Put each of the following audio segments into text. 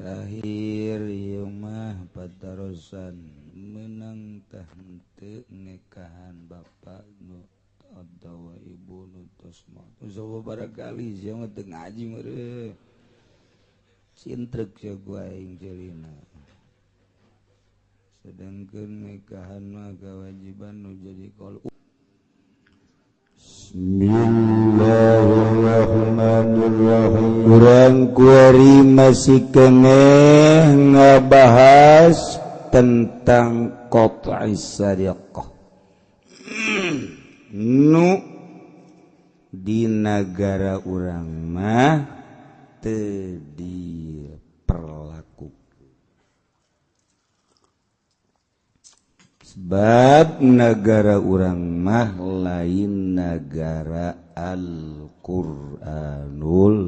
Terakhir ieu mah patarosan menang tah henteu nikahan bapak nu atawa ibu nu tos maot. Barangkali sia mah teu ngaji meureun. Cintrek sia ku aing ceulina. Sedangkan nikahan mah kewajiban nu jadi kol. Bismillahirrahmanirrahim. Urang kuari masih keneh ngabahas tentang qat'i sariqah. Nu di nagara urang mah teu diperlakukan. Sebab negara urang mah lain negara Al-Qur'anul,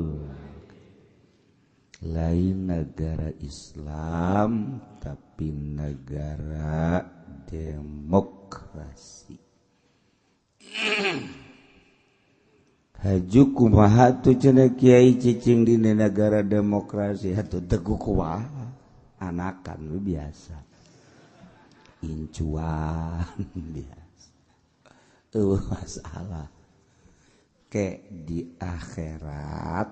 lain negara Islam, tapi negara demokrasi. Haju kumaha tuh cenah kiai cicing di negara demokrasi atuh teu kumaha, anakan biasa. Incuan biasa. Masalah ke di akhirat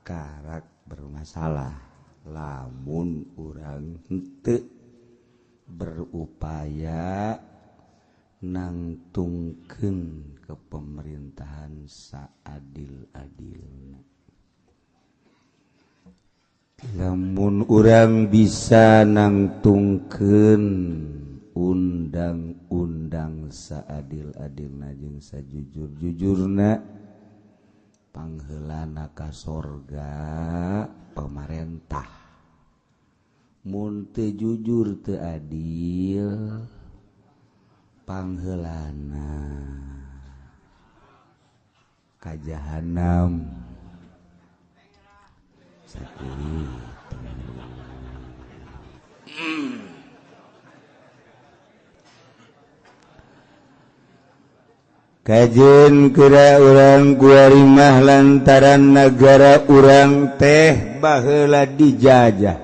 karak bermasalah lamun urang henteu berupaya nangtungkeun ke pemerintahan saadil-adilna. Lamun urang bisa nangtungkeun undang-undang saadil-adilna jeung sajujur-jujurna, pangheulana ka sorga pamarentah. Mun teu jujur teu adil, pangheulana ka jahanam. Sakitu. Kajen kira urang kuarimah lantaran negara urang teh baheula dijajah.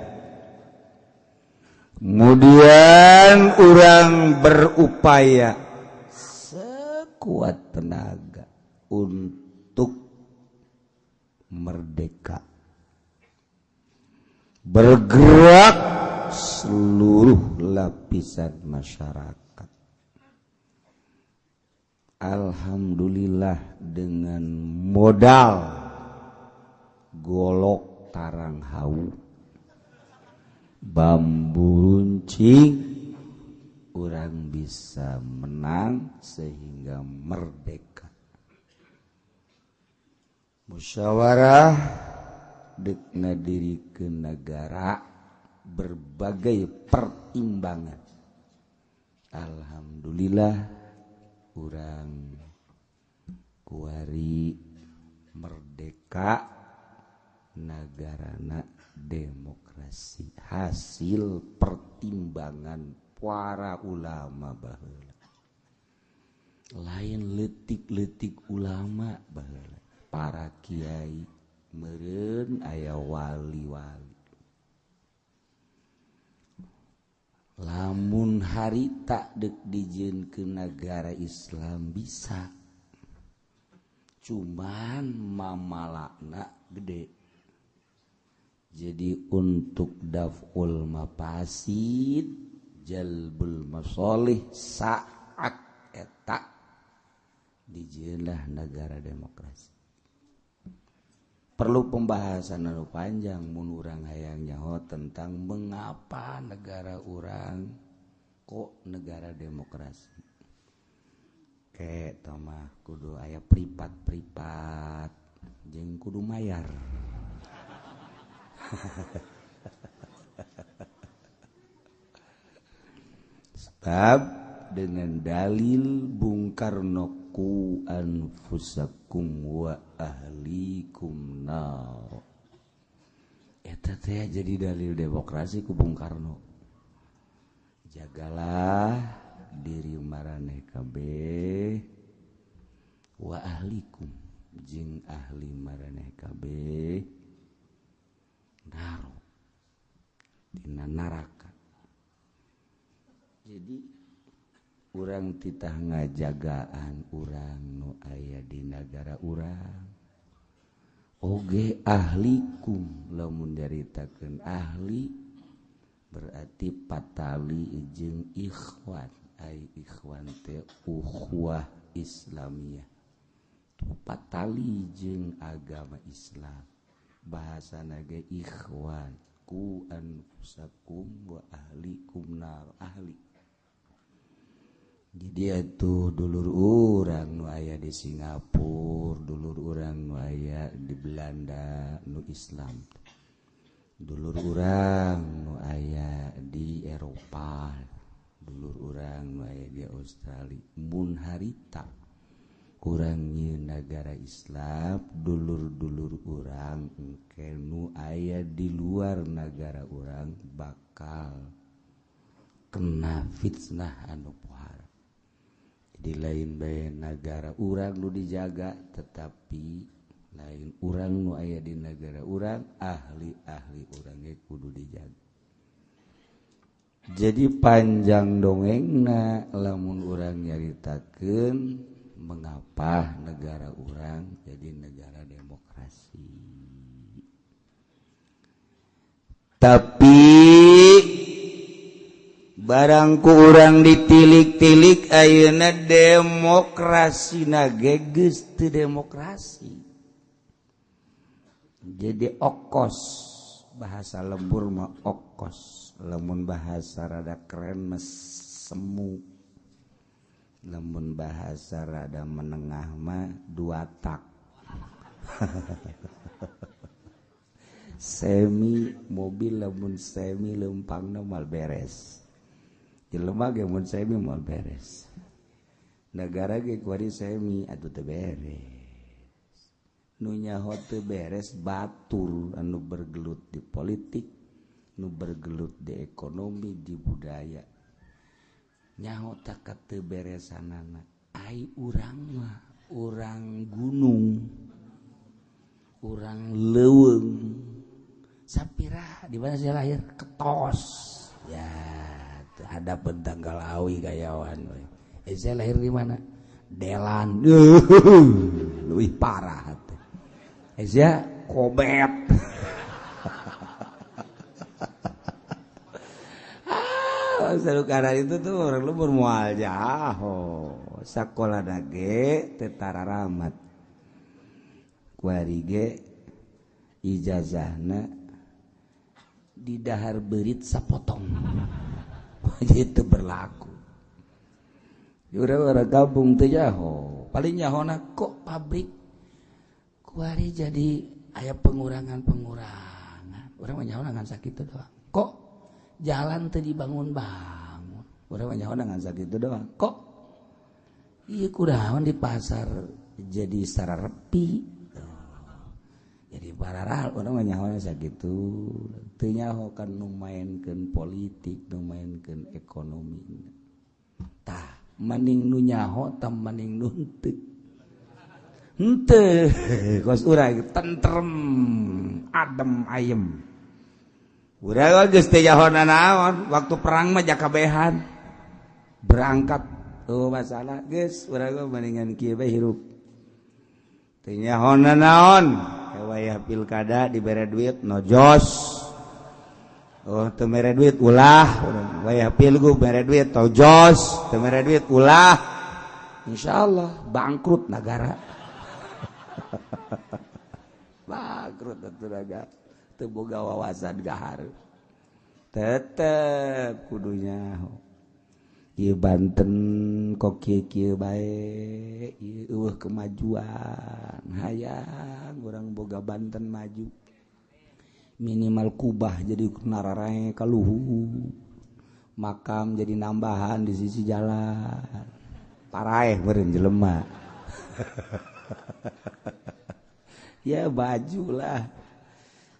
Kemudian urang berupaya sekuat tenaga untuk merdeka. Bergerak seluruh lapisan masyarakat. Alhamdulillah dengan modal golok tarang hau, bambu runcing, orang bisa menang sehingga merdeka. Musyawarah dek ngadiri ke negara berbagai pertimbangan. Alhamdulillah urang kuari merdeka, nagarana demokrasi, hasil pertimbangan para ulama baheula. Lain leutik-leutik ulama baheula, para kiai meureun aya wali-wali. Lamun harita dek dijieun ke negara Islam bisa, cuman mamalakna gede. Jadi untuk daf'ul mafasid, jalbul masolih saat eta dijieunlah negara demokrasi. Perlu pembahasan anu panjang mun urang hayang nyaho tentang mengapa negara urang kok negara demokrasi. Ke mah kudu aya pripat-pripat jeung kudu mayar. Sebab dengan dalil Bung Karno ku anfusakum wa ahlikum nar. Eta teh jadi dalil demokrasi ku Bung Karno. Jagalah diri maraneh kabeh wa ahlikum jeung ahli maraneh kabeh nar Dina neraka. Jadi urang titah ngajagaan urang nu aya di nagara urang. Oge ahlikum lamun nyaritakeun ahli berarti patali jeung ikhwan, ai ikhwan teh ukhuwah Islamiyah. Patali jeung agama Islam. Bahasana ge ikhwan ku anfusakum wa ahlikum nar ahli. Jadi atuh dulur urang nu aya di Singapura, dulur urang nu aya di Belanda nu Islam. Dulur urang nu aya di Eropa, dulur urang nu aya di Australia. Mun harita urang nyieun nagara Islam, dulur-dulur urang engke nu aya di luar nagara urang bakal kena fitnah anu pohara. Di lain bae nagara urang nu dijaga, tetapi lain urang nu aya di nagara urang, ahli-ahli urang ge kudu dijaga. Jadi panjang dongengna lamun urang nyaritakeun mengapa negara urang jadi negara demokrasi. Tapi barang ku urang ditilik-tilik ayeuna demokrasi na ge geus teu demokrasi. Jadi okos, bahasa lembur mah okos, lamun bahasa rada keren mah semu, lamun bahasa rada menengah mah dua tak. Semi mobil lamun semi leumpangna moal beres. Jelema ge mun semi moal beres. Nagara ge kuari semi atuh teu beres. Nu nyaho teu beres batur anu bergelut di politik, nu bergelut di ekonomi, di budaya. Nyaho tak teu beresanana. Ai urang mah urang gunung, urang leuweung. Sapira di mana saya lahir? Ketos. Ya, ada tanggal awi gayawan. Saya lahir di mana? Delan. Lebih parah. Saya kobet. Seru karena itu tuh orang lembur mual jaho. Sakola nage tetara ramat. Kuari ge ijazahna di dahar berit sapotong. Itu berlaku. Urang orang kampung teh jaho. Paling nyahona kok pabrik kuari jadi aya pengurangan-pengurangan. Urang mah nyahona ngan sakitu doang. Kok jalan teu dibangun-bangun. Urang mah nyahona ngan sakitu doang. Kok ieu kunaon di pasar jadi sararepi. Jadi pararal urang mah nyahona sakitu. Teu nyaho kan nu maenkeun politik, nu maenkeun ekonomi. Tah, maning nu nyaho tah maning nu henteu. Henteu, kos urang tentrem, adem ayem. Urang geus teu nyaho nanaon, waktu perang mah jakabehan. Berangkat oh masalah geus urang mah maningan kieu bae hirup. Teu nyaho nanaon, wayah pilkada dibere duit nojos. Oh teu mere duit ulah, wayah pilgub mere duit tojos, teu mere duit ulah. Insyaallah bangkrut nagara. Bangkrut atuh nagara. Teu boga wawasan gahar. Tetep kudu nyaho. Ieu Banten kok kieu-kieu bae, ieu eueuh kemajuan. Hayang urang boga Banten maju. Minimal kubah jadi nararae ka luhur, makam jadi nambahan di sisi jalan, paraeh meureun jelema. Ya bajulah.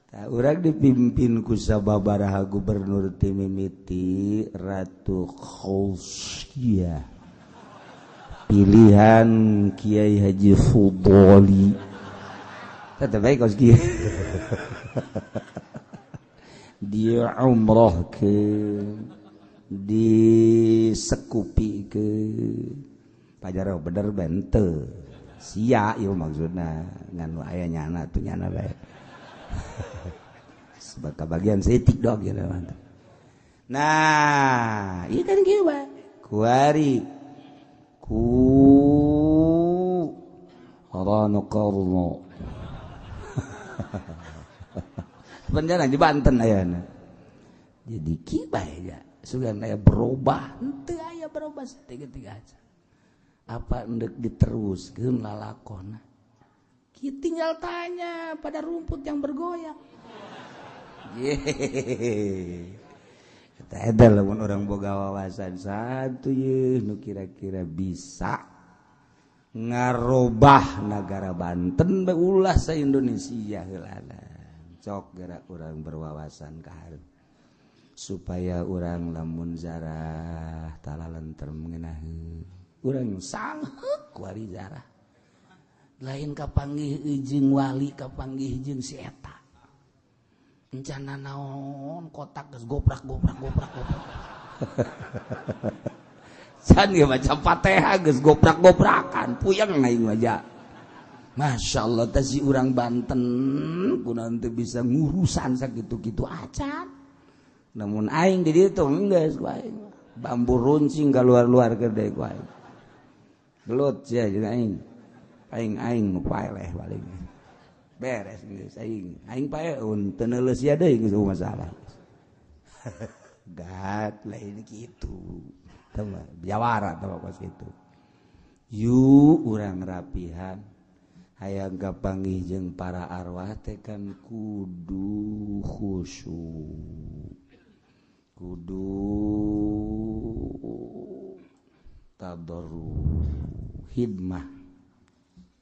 Tah urang dipimpin ku sababaraha gubernur ti mimiti Ratu Khausia, pilihan Kiai Haji Fudoli. Tetep bae kos kieu. Dia umrohkeun, disekupikeun. Pajaro bener bente. Sia ieu maksudna ngan nu aya nyana tuh nyana bae. Sebab bagian setik dog ya mantap. Nah, ieu kan kieu bae. Kuari ku Rano Karno. Beneran di Banten ayana. Jadi kieu bae ya. Sugan aya berubah, henteu aya berubah tiga-tiga aja. Apa endek diteruskeun lalakonna? Kieu tinggal tanya pada rumput yang bergoyang. Yeay. Eta eta lamun urang boga wawasan satu ye nu kira-kira bisa ngarobah nagara Banten bae ulah sa Indonesia heulana. Cok gerak urang berwawasan ka hareup supaya urang lamun zarah talalenterem ngeunaheun. Urang sangheuk wari zarah. Lain kapanggih jeung wali kapanggih jeung si eta. Encana naon kotak geus goprak goprak goprak goprak. Can ge maca Fatihah geus goprak-goprakan puyeng aing mah ja. Masya Allah teh si urang Banten kunaon teu bisa ngurusan sakitu-kitu acan. Namun aing di ditu geus ku aing. Bambu runcing kaluar-luar keur deui ku aing. Gelut sia jeung aing. Aing-aing nu paeleh paling. Beres geus aing. Aing paeun teu neuleus sia deui geus masalah. Gat lain kitu. Tah jawara tah kos kitu. Yu urang rapihan hayang kapanggih jeung para arwah teh kan kudu khusyuk. Kudu tadarru hidmah.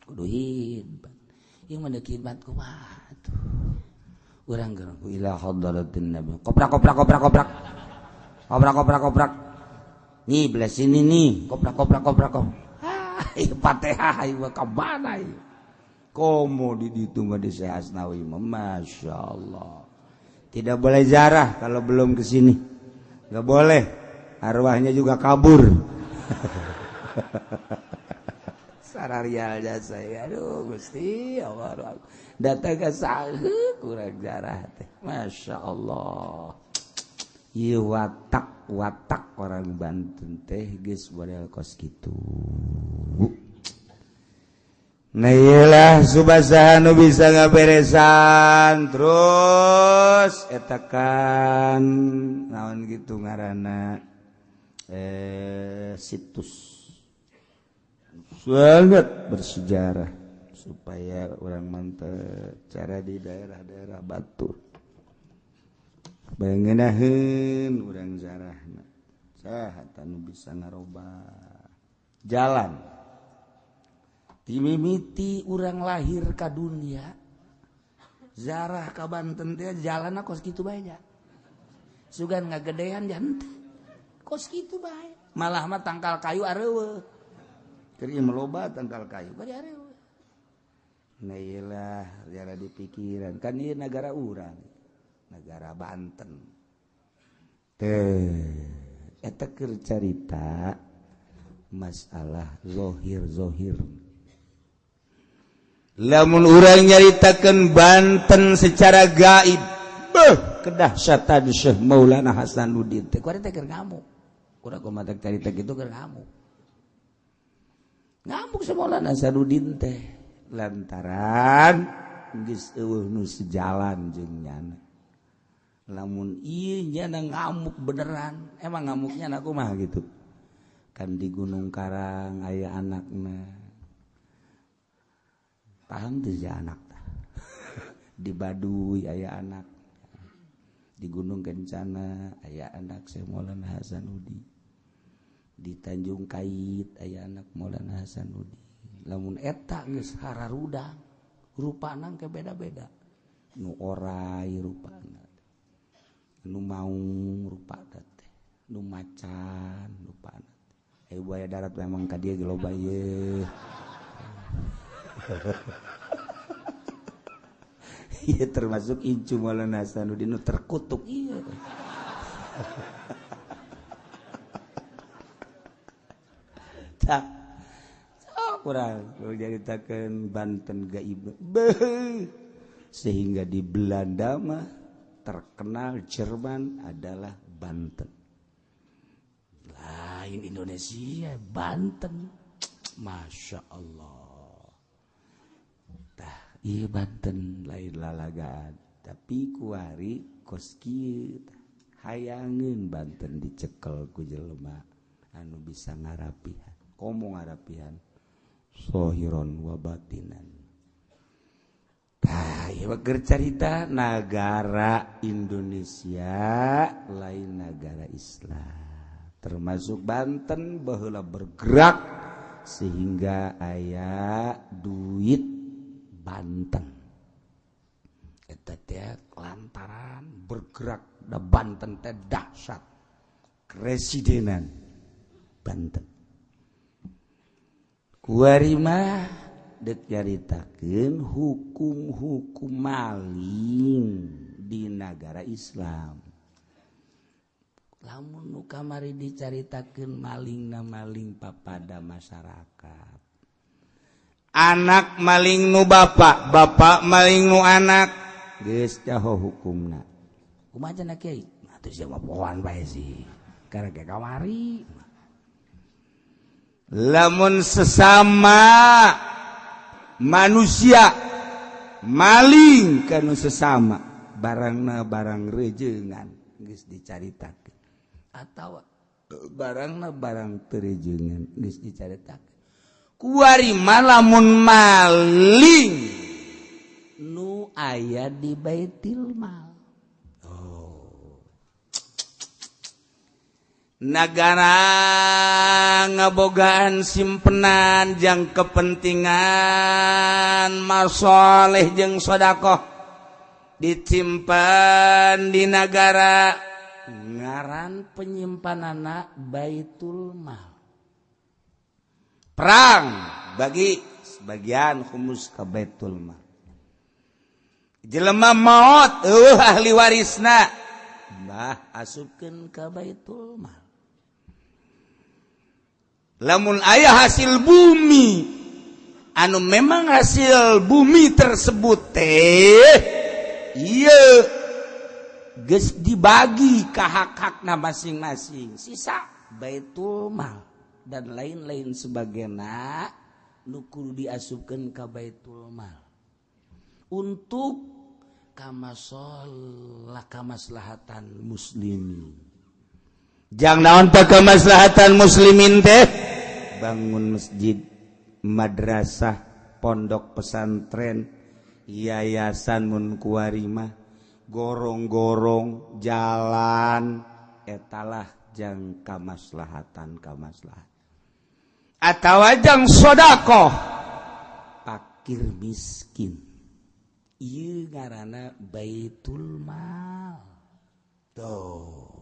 Kudu hidmat. Ieu mah deuk hidmat kumaha tuh. Urang geus ila hadratin nabi. Koprak koprak koprak koprak. Koprak koprak koprak. Nih belah sini nih, koprak koprak koprak koprak. Ah, ieu Fatihah ieu ka mana ieu? Komo di ditu mah di Syekh Asnawi mah masyaallah. Tidak boleh zarah kalau belum ke sini. Enggak boleh. Arwahnya juga kabur. Sararial jasa ya. Aduh Gusti Allah. Datang ke saheuk kurang zarah teh. Masyaallah. Ieu watak-watak orang Banten teh geus model kos kitu. Nah iyalah subasa nu bisa ngaberesan terus eta kan naon gitu ngaranna situs sangat bersejarah supaya orang mantep cara di daerah-daerah Batur bangenaheun urang zarahna saha nu bisa ngarobah jalan timimiti urang lahir ka dunia zarah ka Banten teh jalanna kos kitu bae nya sugan ngagedean janten kos kitu bae malah mah tangkal kayu areueuh keur ieu loba tangkal kayu bari areueuh. Nah iyalah jara di pikiran kan ieu nagara urang nagara Banten teh eta keur carita masalah zohir-zohir. Lamun urang nyaritakeun Banten secara gaib, beuh kedahsyatan Syekh Maulana Hasanuddin teh kuari teh keur ngamuk. Urang kumaha carita kitu keur ngamuk. Ngamuk Syekh Maulana Hasanuddin teh lantaran geus eueuh nu sejalan jeung nyana. Lamun ieu nyana ngamuk beneran, emang ngamuknya na kumaha gitu. Kan di Gunung Karang aya anakna. Paham tuh si anak di Baduy aya anak, di Gunung Kencana aya anak Syekh Maulana Hasanuddin, di Tanjung Kait aya anak Maulana Hasanuddin. Lamun eta geus hararudang rupana ke beda-beda, nu orai rupana, nu maung rupana teh, nu macan rupana. Buaya darat memang ka dieu ge loba ieu. Iya termasuk incu Maulana Hasanuddin nu terkutuk iya. Tak kurang nyaritakeun Banten gaib. Sehingga di Belanda mah terkenal Jerman adalah Banten. Lain Indonesia, Banten. Masya Allah. Tah, iya Banten lain lalagaan. Tapi kuari kos kieu hayangeun Banten dicekel ku jelema anu bisa ngarapihan. Komo ngarapihan sohiron wa batinan. Tah, ieu keur carita nagara Indonesia lain nagara Islam. Termasuk Banten baheula bergerak sehingga aya duit Banten. Eta teh lantaran bergerak da Banten teh dahsyat. Kresidenan Banten. Kuari mah dek nyaritakeun hukum-hukum maling di nagara Islam. Lamun nu kamari dicaritakeun malingna maling papada masyarakat. Anak maling nu bapak, bapak maling nu anak. Geus jaho hukumna. Kumaha cenah kiai? Atuh sia mah pohoan bae sih. Karek kamari. Lamun sesama manusia maling kanu sesama barangna barang rejengan geus dicaritakeun atawa barangna barang teu rejengan geus dicaritakeun. Kuari mah lamun maling nu aya di baitul mal. Oh. Nagara ngabogaan simpenan jang kepentingan masoleh jeung sodakoh disimpan di nagara ngaran penyimpanana baitul mal. Perang bagi sebagian humus ke baitul mal. Jelema maot eueuh ahli warisna bah asupkeun ka baitul mal. Lamun aya hasil bumi anu memang hasil bumi tersebut teh ieu geus dibagi ka hak-hakna masing-masing, sisa baitul mal dan lain-lain sebagainya nu kudu diasupkeun ka baitul mal untuk kamasolah kamaslahatan muslimin. Jang naon teh kemaslahatan muslimin teh? Bangun masjid, madrasah, pondok pesantren, yayasan mun kuari mah, gorong-gorong, jalan, etalah jang kamaslahatan kamaslahat. Atawa jang sodakoh fakir miskin. Ieu ngaranna baitul mal. Tuh.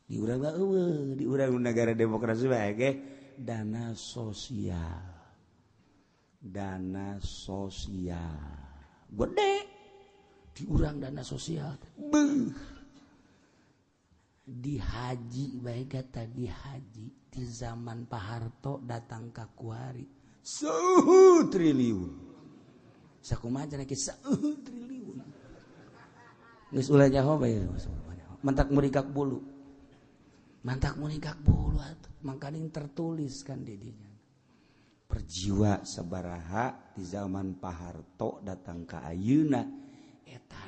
Di urang mah eueuh, di urang negara demokrasi bae ge dana sosial. Dana sosial. Gede. Di urang dana sosial. Beuh. Di haji bae kata di haji di zaman Pak Harto datang ka kuari. 1 triliun. Sakumaha cenah kieu 1 triliun. Geus ulah nyaho bae. Mantak murikak bulu. Mantak munikak bulu atuh. Mangkaning tertulis kan didinya. Perjiwa sabaraha di zaman Pak Harto datang ka ayeuna eta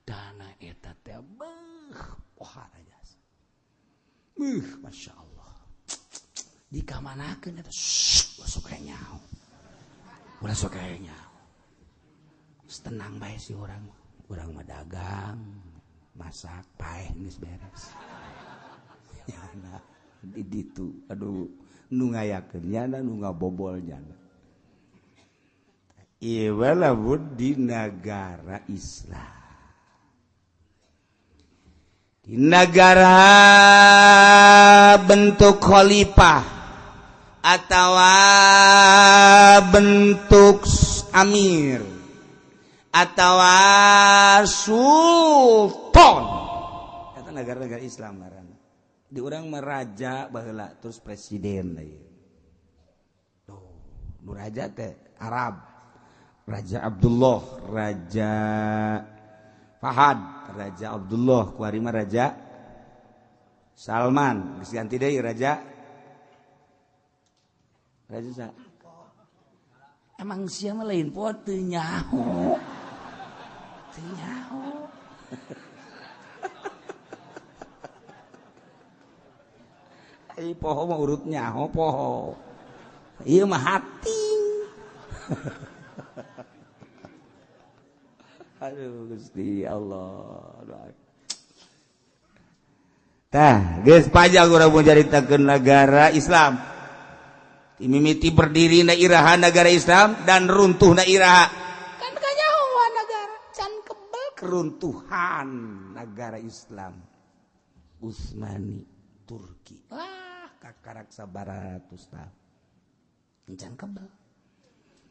dana eta teh beuh pohara jasa. Beuh Masya Allah. Dikamanakeun eta ulah sok aya nyaho. Ulah sok aya nyaho. Tenang bae si urang. Urang mah dagang, masak, paeh geus beres. Nyana di ditu aduh nu ngayakeun nyana nu ngabobol nyana. Ieu lamun di nagara Islam. Di nagara bentuk khalifah atawa bentuk amir Atawa sultan. Eta negara-negara Islam ngaranna. Di urang mah raja baheula terus presiden deui. Tuh, nu raja teh Arab. Raja Abdullah, Raja Fahad, Raja Abdullah, kuari mah Raja Salman, geus ganti deui Raja Raja sa. Emang sia mah lain poe teu nyaho. Teu nyaho. Ai poho mah urut nyaho poho. Ieu mah hati. Aduh Gusti Allah. Tah, geus pajak urang mun caritakeun negara Islam. Mimiti berdiri na iraha negara Islam dan runtuh na iraha. Kan kanyahoan negara can kebel keruntuhan negara Islam. Utsmani Turki. Lah, kakarak sabaratus tahun. Can kebel.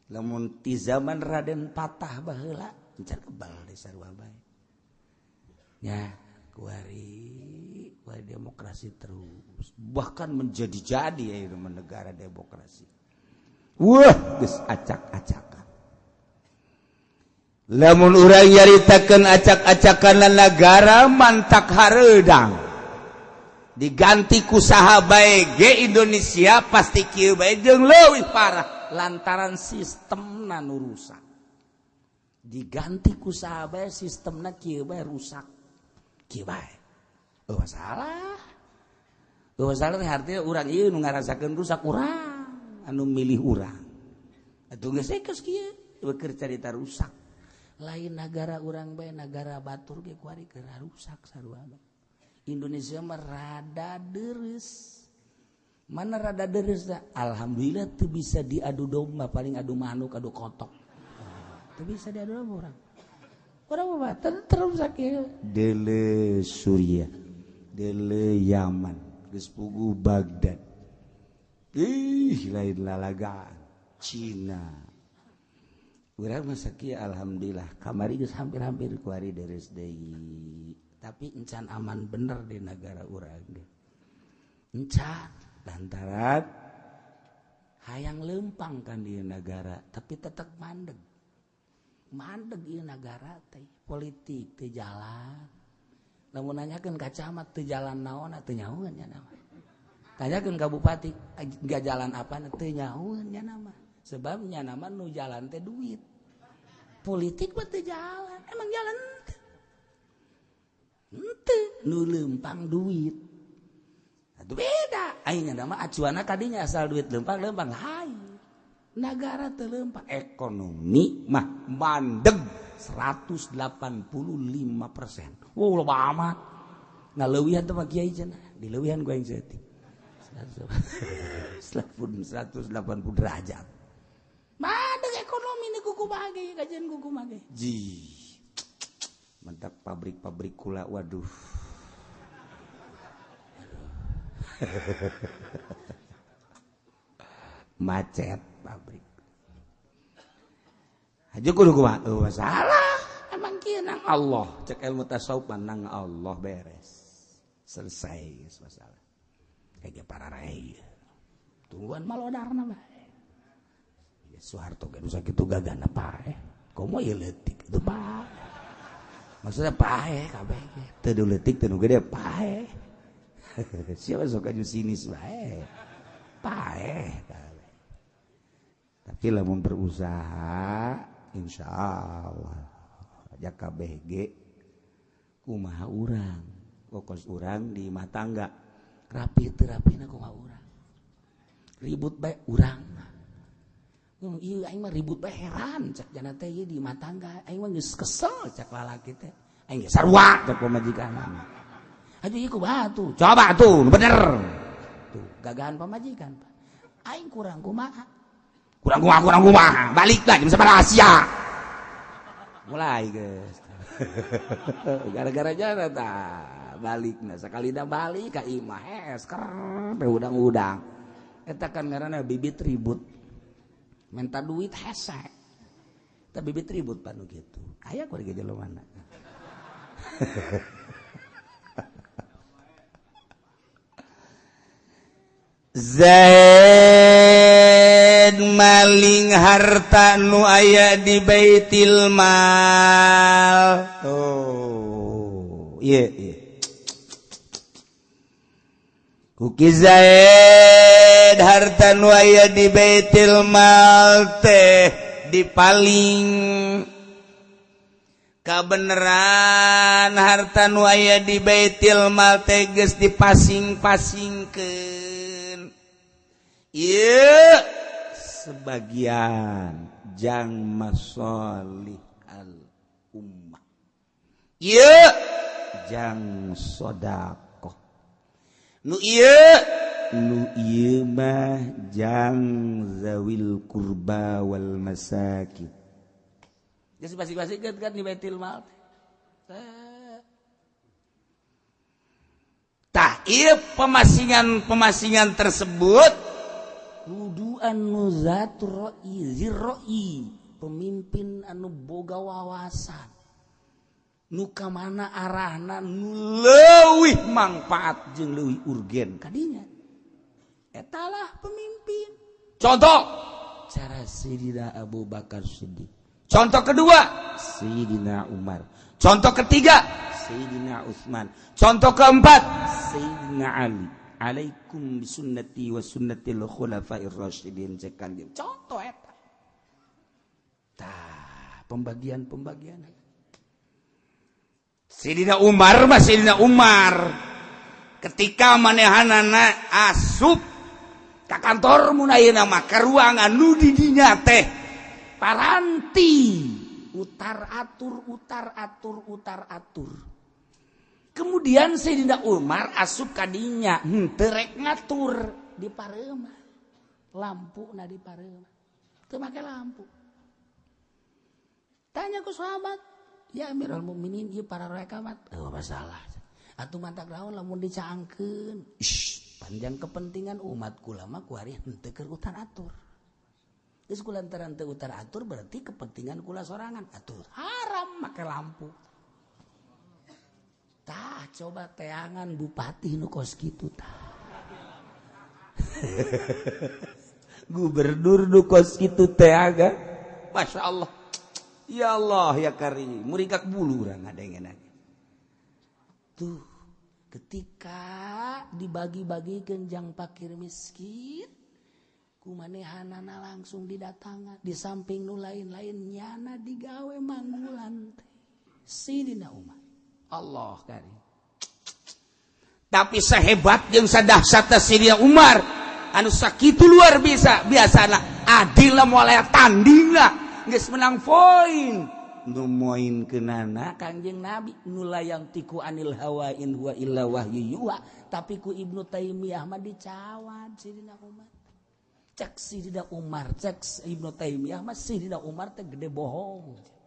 Lamun ti zaman Raden Patah baheula can kebal di sarua bae. Ya, kuari kuari demokrasi terus. Bahkan menjadi-jadi ya negara demokrasi. Wah, geus acak-acakan. Lamun urang nyaritakeun acak-acakan negara mantak hareudang. Diganti ku saha bae ge Indonesia pasti kieu bae jeung leuwih parah lantaran sistemna nu rusak. Diganti ku saha bae sistemna kieu bae rusak. Kieu bae. Eueuh salah. Eueuh salah teh artinya urang ieu nu ngarasakeun rusak urang, anu milih urang. Atuh geus geus kieu keur carita rusak. Lain nagara urang bae nagara batur ge kuari keur rusak sarua bae. Indonesia mah rada deres. Mana rada deres dah? Alhamdulillah teu bisa diadu domba, paling adu manuk, adu kotok. Teu bisa diadu domba urang. Urang mah terus sakit. Dele Suriah, dele Yaman, geus puguh Baghdad. Ih, lain lalagaan Cina. Urang mah sakieu alhamdulillah kamari geus hampir-hampir kuari deres deui. Tapi encan aman bener di negara urang ge. Encan lantaran hayang lempang kan di negara tapi tetep mandeg. Mandeg ieu nagara teh politik teu jalan. Lamun nanyakeun ka camat teu jalan naonna teu nyahoeun nya nama. Tanyakeun ka bupati enggak jalan apa teu nyahoeun nya nama. Sebab nya nama nu jalan teh duit. Politik mah teu jalan, emang jalan henteu nu lempang duit. Atuh beda. Aing nya mah acuanna kadinya asal duit lempang-lempang lain. Nagara teu lempang, ekonomi mah mandeg 185%. Wow, loba amat. Ngaleuwihan teh mah kiai cenah, dileuwihan ku aing saeutik. 180 derajat. Mandeg ekonomi ni kuku mage, kajian kuku mage. Ji. Mantap pabrik-pabrik gula, waduh. Macet pabrik. Aja kudu kumaha? Eueuh salah. Emang kieu nang Allah, cek ilmu tasawuf nang Allah beres. Selesai geus masalah. Kayak pararae. Tungguan malodarna bae. Ya Soeharto ge nu sakitu gagana paeh. Komo ieu leutik itu paeh. Maksudnya paeh kabeh ge. Teu leutik teu nu gede paeh. Siapa sok aju sinis bae. Paeh kabeh. Tapi lamun berusaha insyaallah aja kabeh ge kumaha urang. Kokos urang di imah tangga. Rapi teu rapina kumaha urang. Ribut bae urang. Ieu aing mah ribut bae heran cak jana teh ieu di imah tangga aing mah geus kesel cak lalaki teh. Aing geus sarua cak pamajikan. Aduh ieu kumaha tuh? Coba tuh bener. Tuh gagahan pamajikan. Aing kurang kumaha? Kurang kumaha, kurang kumaha. Balik lah jam sabaraha sia. Mulai geus. Gara-gara jana tah balikna sakali da balik ka imah hees ker teh udang-udang. Eta kan ngaranna bibit ribut. Minta duit hese. Tapi bibit ribut panu gitu. Aya kuari ge jelema. Zaid maling harta nu aya di Baitul Mal. Oh, iya iya. Kuki Zaid harta nu aya di Baitul Mal teh dipaling. Kabeneran harta nu aya di Baitul Mal teh geus dipasing-pasingkeun. Ieu sebagian jang masolih al ummah. Ieu jang sedekah. Nu ieu mah jang zawil kurba wal masakin. Geus pasing-pasingkeun kan di Baitul Mal. Tah ieu pemasingan-pemasingan tersebut kudu anu zat roi ziroi, pemimpin anu boga wawasan nu ka mana arahna nu leuwih mangpaat jeung leuwih urgen kadinya etalah pemimpin. Contoh cara Sayyidina Abu Bakar Siddiq, contoh kedua Sayyidina Umar, contoh ketiga Sayyidina Utsman, contoh keempat Sayyidina Ali. Alaikum bisunnati wa sunnatil khulafair rasyidin cek kanjeng. Contoh eta. Tah, pembagian-pembagian. Sayyidina Umar mah Sayyidina Umar ketika manehanana asup ka kantor mun ayeuna mah ka ruangan nu di dinya teh paranti utar atur utar atur utar atur. Kemudian Sayyidina Umar asup kadinya henteu rek ngatur di pareumah. Lampuna di pareumah. Teu make lampu. Tanya ku sahabat, ya Amirul Mukminin ieu para rekamat. Oh masalah. Atuh mantak naon lamun dicaangkeun. Ish, panjang kepentingan umat kula mah kuari henteu keur utar atur. Geus kulantaran teu utar atur berarti kepentingan kula sorangan. Atuh haram make lampu. Tah coba teangan bupati nu kos kitu tah. Gubernur nu kos kitu teaga. Masya Allah. Ya Allah ya Karim, murikak bulu urang ngadengeun. Tuh, ketika dibagi-bagikeun jang fakir miskin, kumanehanana langsung didatangan, di samping nu lain-lain nyana digawe manggulan teh. Sayyidina Umar. Allah Karim. Tapi sehebat jeung sadahsyatna Sayyidina Umar, anu sakitu luar biasa, biasana adil lah moal aya tandingna, geus menang poin. Nu moinkeunana Kangjeng Nabi nu layang tiku anil hawa in huwa illa wahyu yuha, tapi ku Ibnu Taimiyah mah dicawad Sayyidina Umar. Cek Sayyidina Umar, cek Ibnu Taimiyah mah Sayyidina Umar teh gede bohong.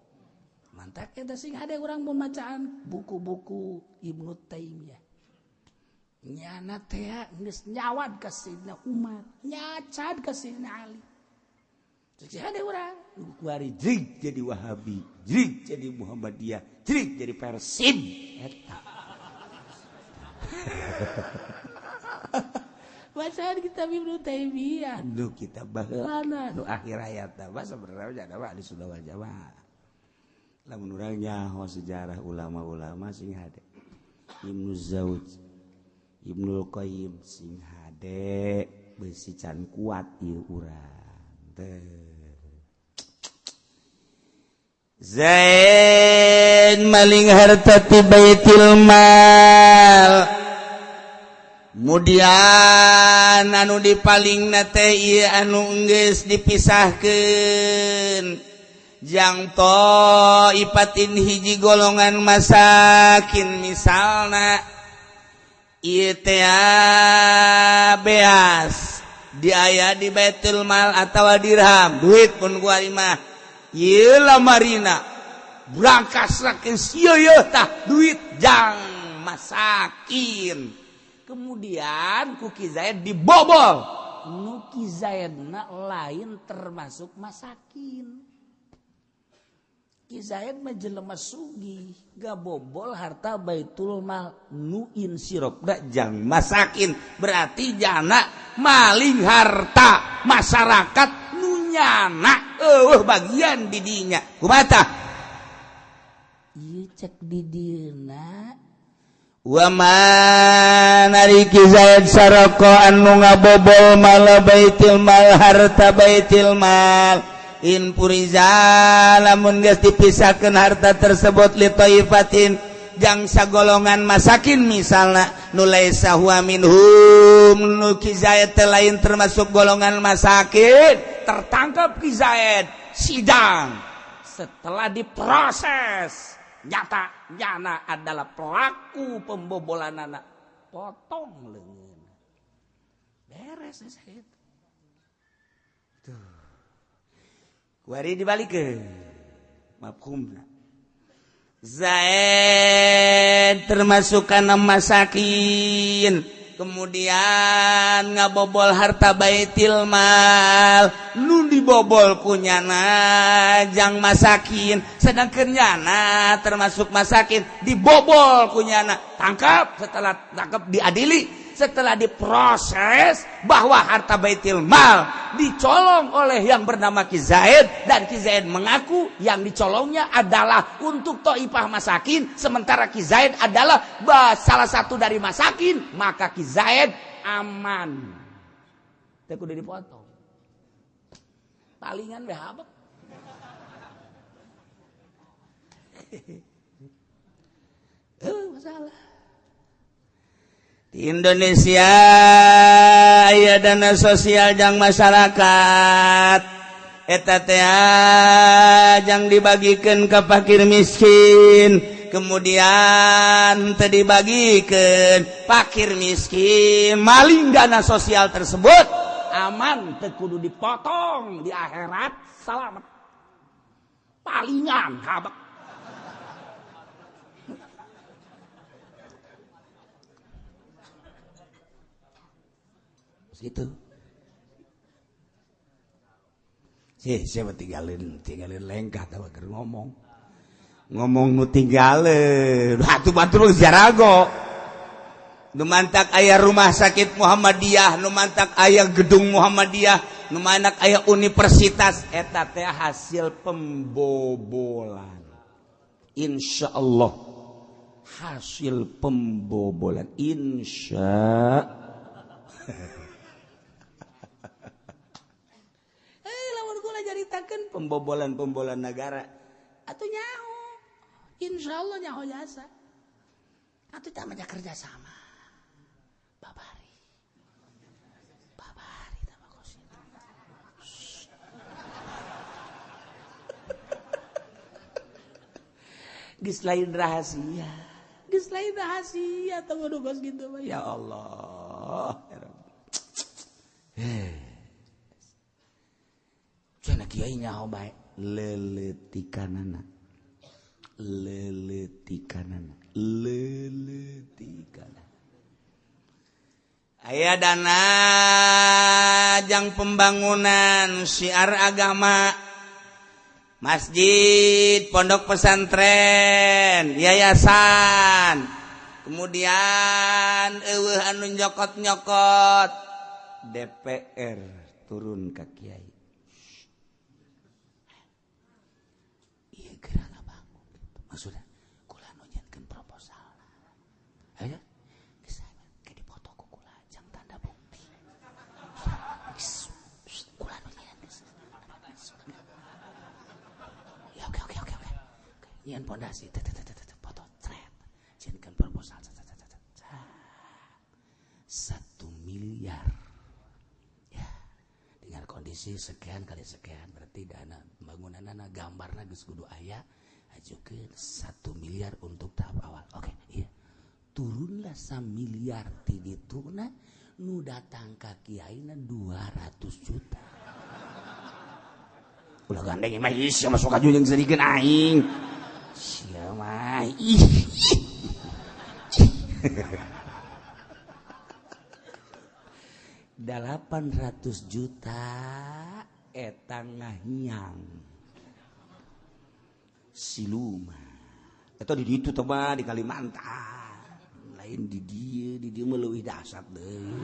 Mantak eta sing hade urang pembacaan buku-buku Ibnu Taimiyah. Nyana teh geus nyawad ka Sayyidina Umar, nyacad ka Sayyidina Ali. Cek hade urang kuari jrig jadi Wahabi, jrig jadi Muhammadiyah, jrig jadi Persib eta. Bacaan kitab Ibnu Taimiyah, nu kitab baheulana nu akhir hayatna mah sebenarnya ada mah Ahlussunnah wal Jamaah. Lamun urang nyaho sejarah ulama-ulama sing hade. Ibnu Zauj, Ibnul Qayyim sing hade beusi can kuat ieu urang teh. Zaid maling harta ti Baitul Mal. Kemudian anu dipalingna teh ieu anu geus dipisahkeun. Jang to ipatin hiji golongan masakin misalna ieu teh beas diaya di Baitul Mal atawa dirham duit pun kuari mah ieu lamarina berangkas rakeun ieu tah duit jang masakin. Kemudian ku Ki Zaid dibobol nu Ki Zaidna lain termasuk masakin. Ki Zaid mah jelema sugih, gabobol harta baitul mal nu insirop da jang masakin, berarti jana maling harta masyarakat nu nyana eueuh bagian di dinya. Kumaha tah? Ieu cek di dieuna wa man ari Ki Zaid saraka anu ngabobol mal baitul mal harta baitul mal in puriza lamun geus dipisahkeun harta tersebut li thaifatin jang sagolongan masakin misalna nu laisa huwa minhum nu Ki Zaid teh lain termasuk golongan masakin, tertangkap Ki Zaid sidang, setelah diproses nyata nyana adalah pelaku pembobolan anak, potong leungeun beres Zaid. Tuh wari dibalikeun mafhumna. Zaid termasuk kana masakin, kemudian ngabobol harta baitil mal nu dibobol ku nyana jang masakin, sedangkan nyana termasuk masakin dibobol ku nyana, tangkap, setelah tangkap diadili, setelah diproses bahwa harta baitil mal dicolong oleh yang bernama Ki Zaid, dan Ki Zaid mengaku yang dicolongnya adalah untuk to'ifah masakin, sementara Ki Zaid adalah salah satu dari masakin, maka Ki Zaid aman. Teu kudu dipotong. Palingan we habek. Masalah. Di Indonesia aya dana sosial jang masyarakat eta teh jang dibagikeun ka fakir miskin, kemudian teu dibagikeun fakir miskin maling dana sosial tersebut aman, teu kudu dipotong di akhirat selamat. Palingan habek. Gitu. Sih, siapa tinggalin lengkah tawa keur ngomong. Ngomong nu tinggalin. Atuh batur jarago. Nu mantak aya rumah sakit Muhammadiyah, nu mantak aya gedung Muhammadiyah, nu mantak aya universitas, eta teh hasil pembobolan. Insyaallah hasil pembobolan insya nyaritakeun pembobolan-pembobolan negara atuh nyaho, insyaallah nyaho jasa atuh tah mah kerja sama babari babari tah mah kos itu. Geus lain rahasia, geus lain rahasia tah kudu kos kitu mah ya Allah ya Rabbi. Cenah kiai nyaho bae leuletikanana leuletikanana leuletikanana aya dana jang pembangunan syiar agama, masjid, pondok pesantren, yayasan, kemudian eueuh anu nyokot-nyokot DPR turun ka kiai. Maksudnya kula nu nyieunkeun proposal. Ayo geus ke dipoto ku kula jang tanda bukti. Kula nu nyieun geus. Ya oke. Nyieun pondasi foto cret. Nyieunkeun proposal 1 miliar. Ya, dengan kondisi sekian kali sekian berarti dana pembangunanna gambarna geus kudu aya. Ajukeun 1 miliar untuk tahap awal. Oke, iya. Turunlah 1 miliar ti dituna nu datang ka kiaina 200 juta. Ulah gandeng mah ih sia masuk ka jeung sedikeun aing. Sia mah ih. 800 juta eta ngahiang. Siluman. Eta di ditu teh mah di Kalimantan. Lain di dieu mah leuwih dahsyat deui.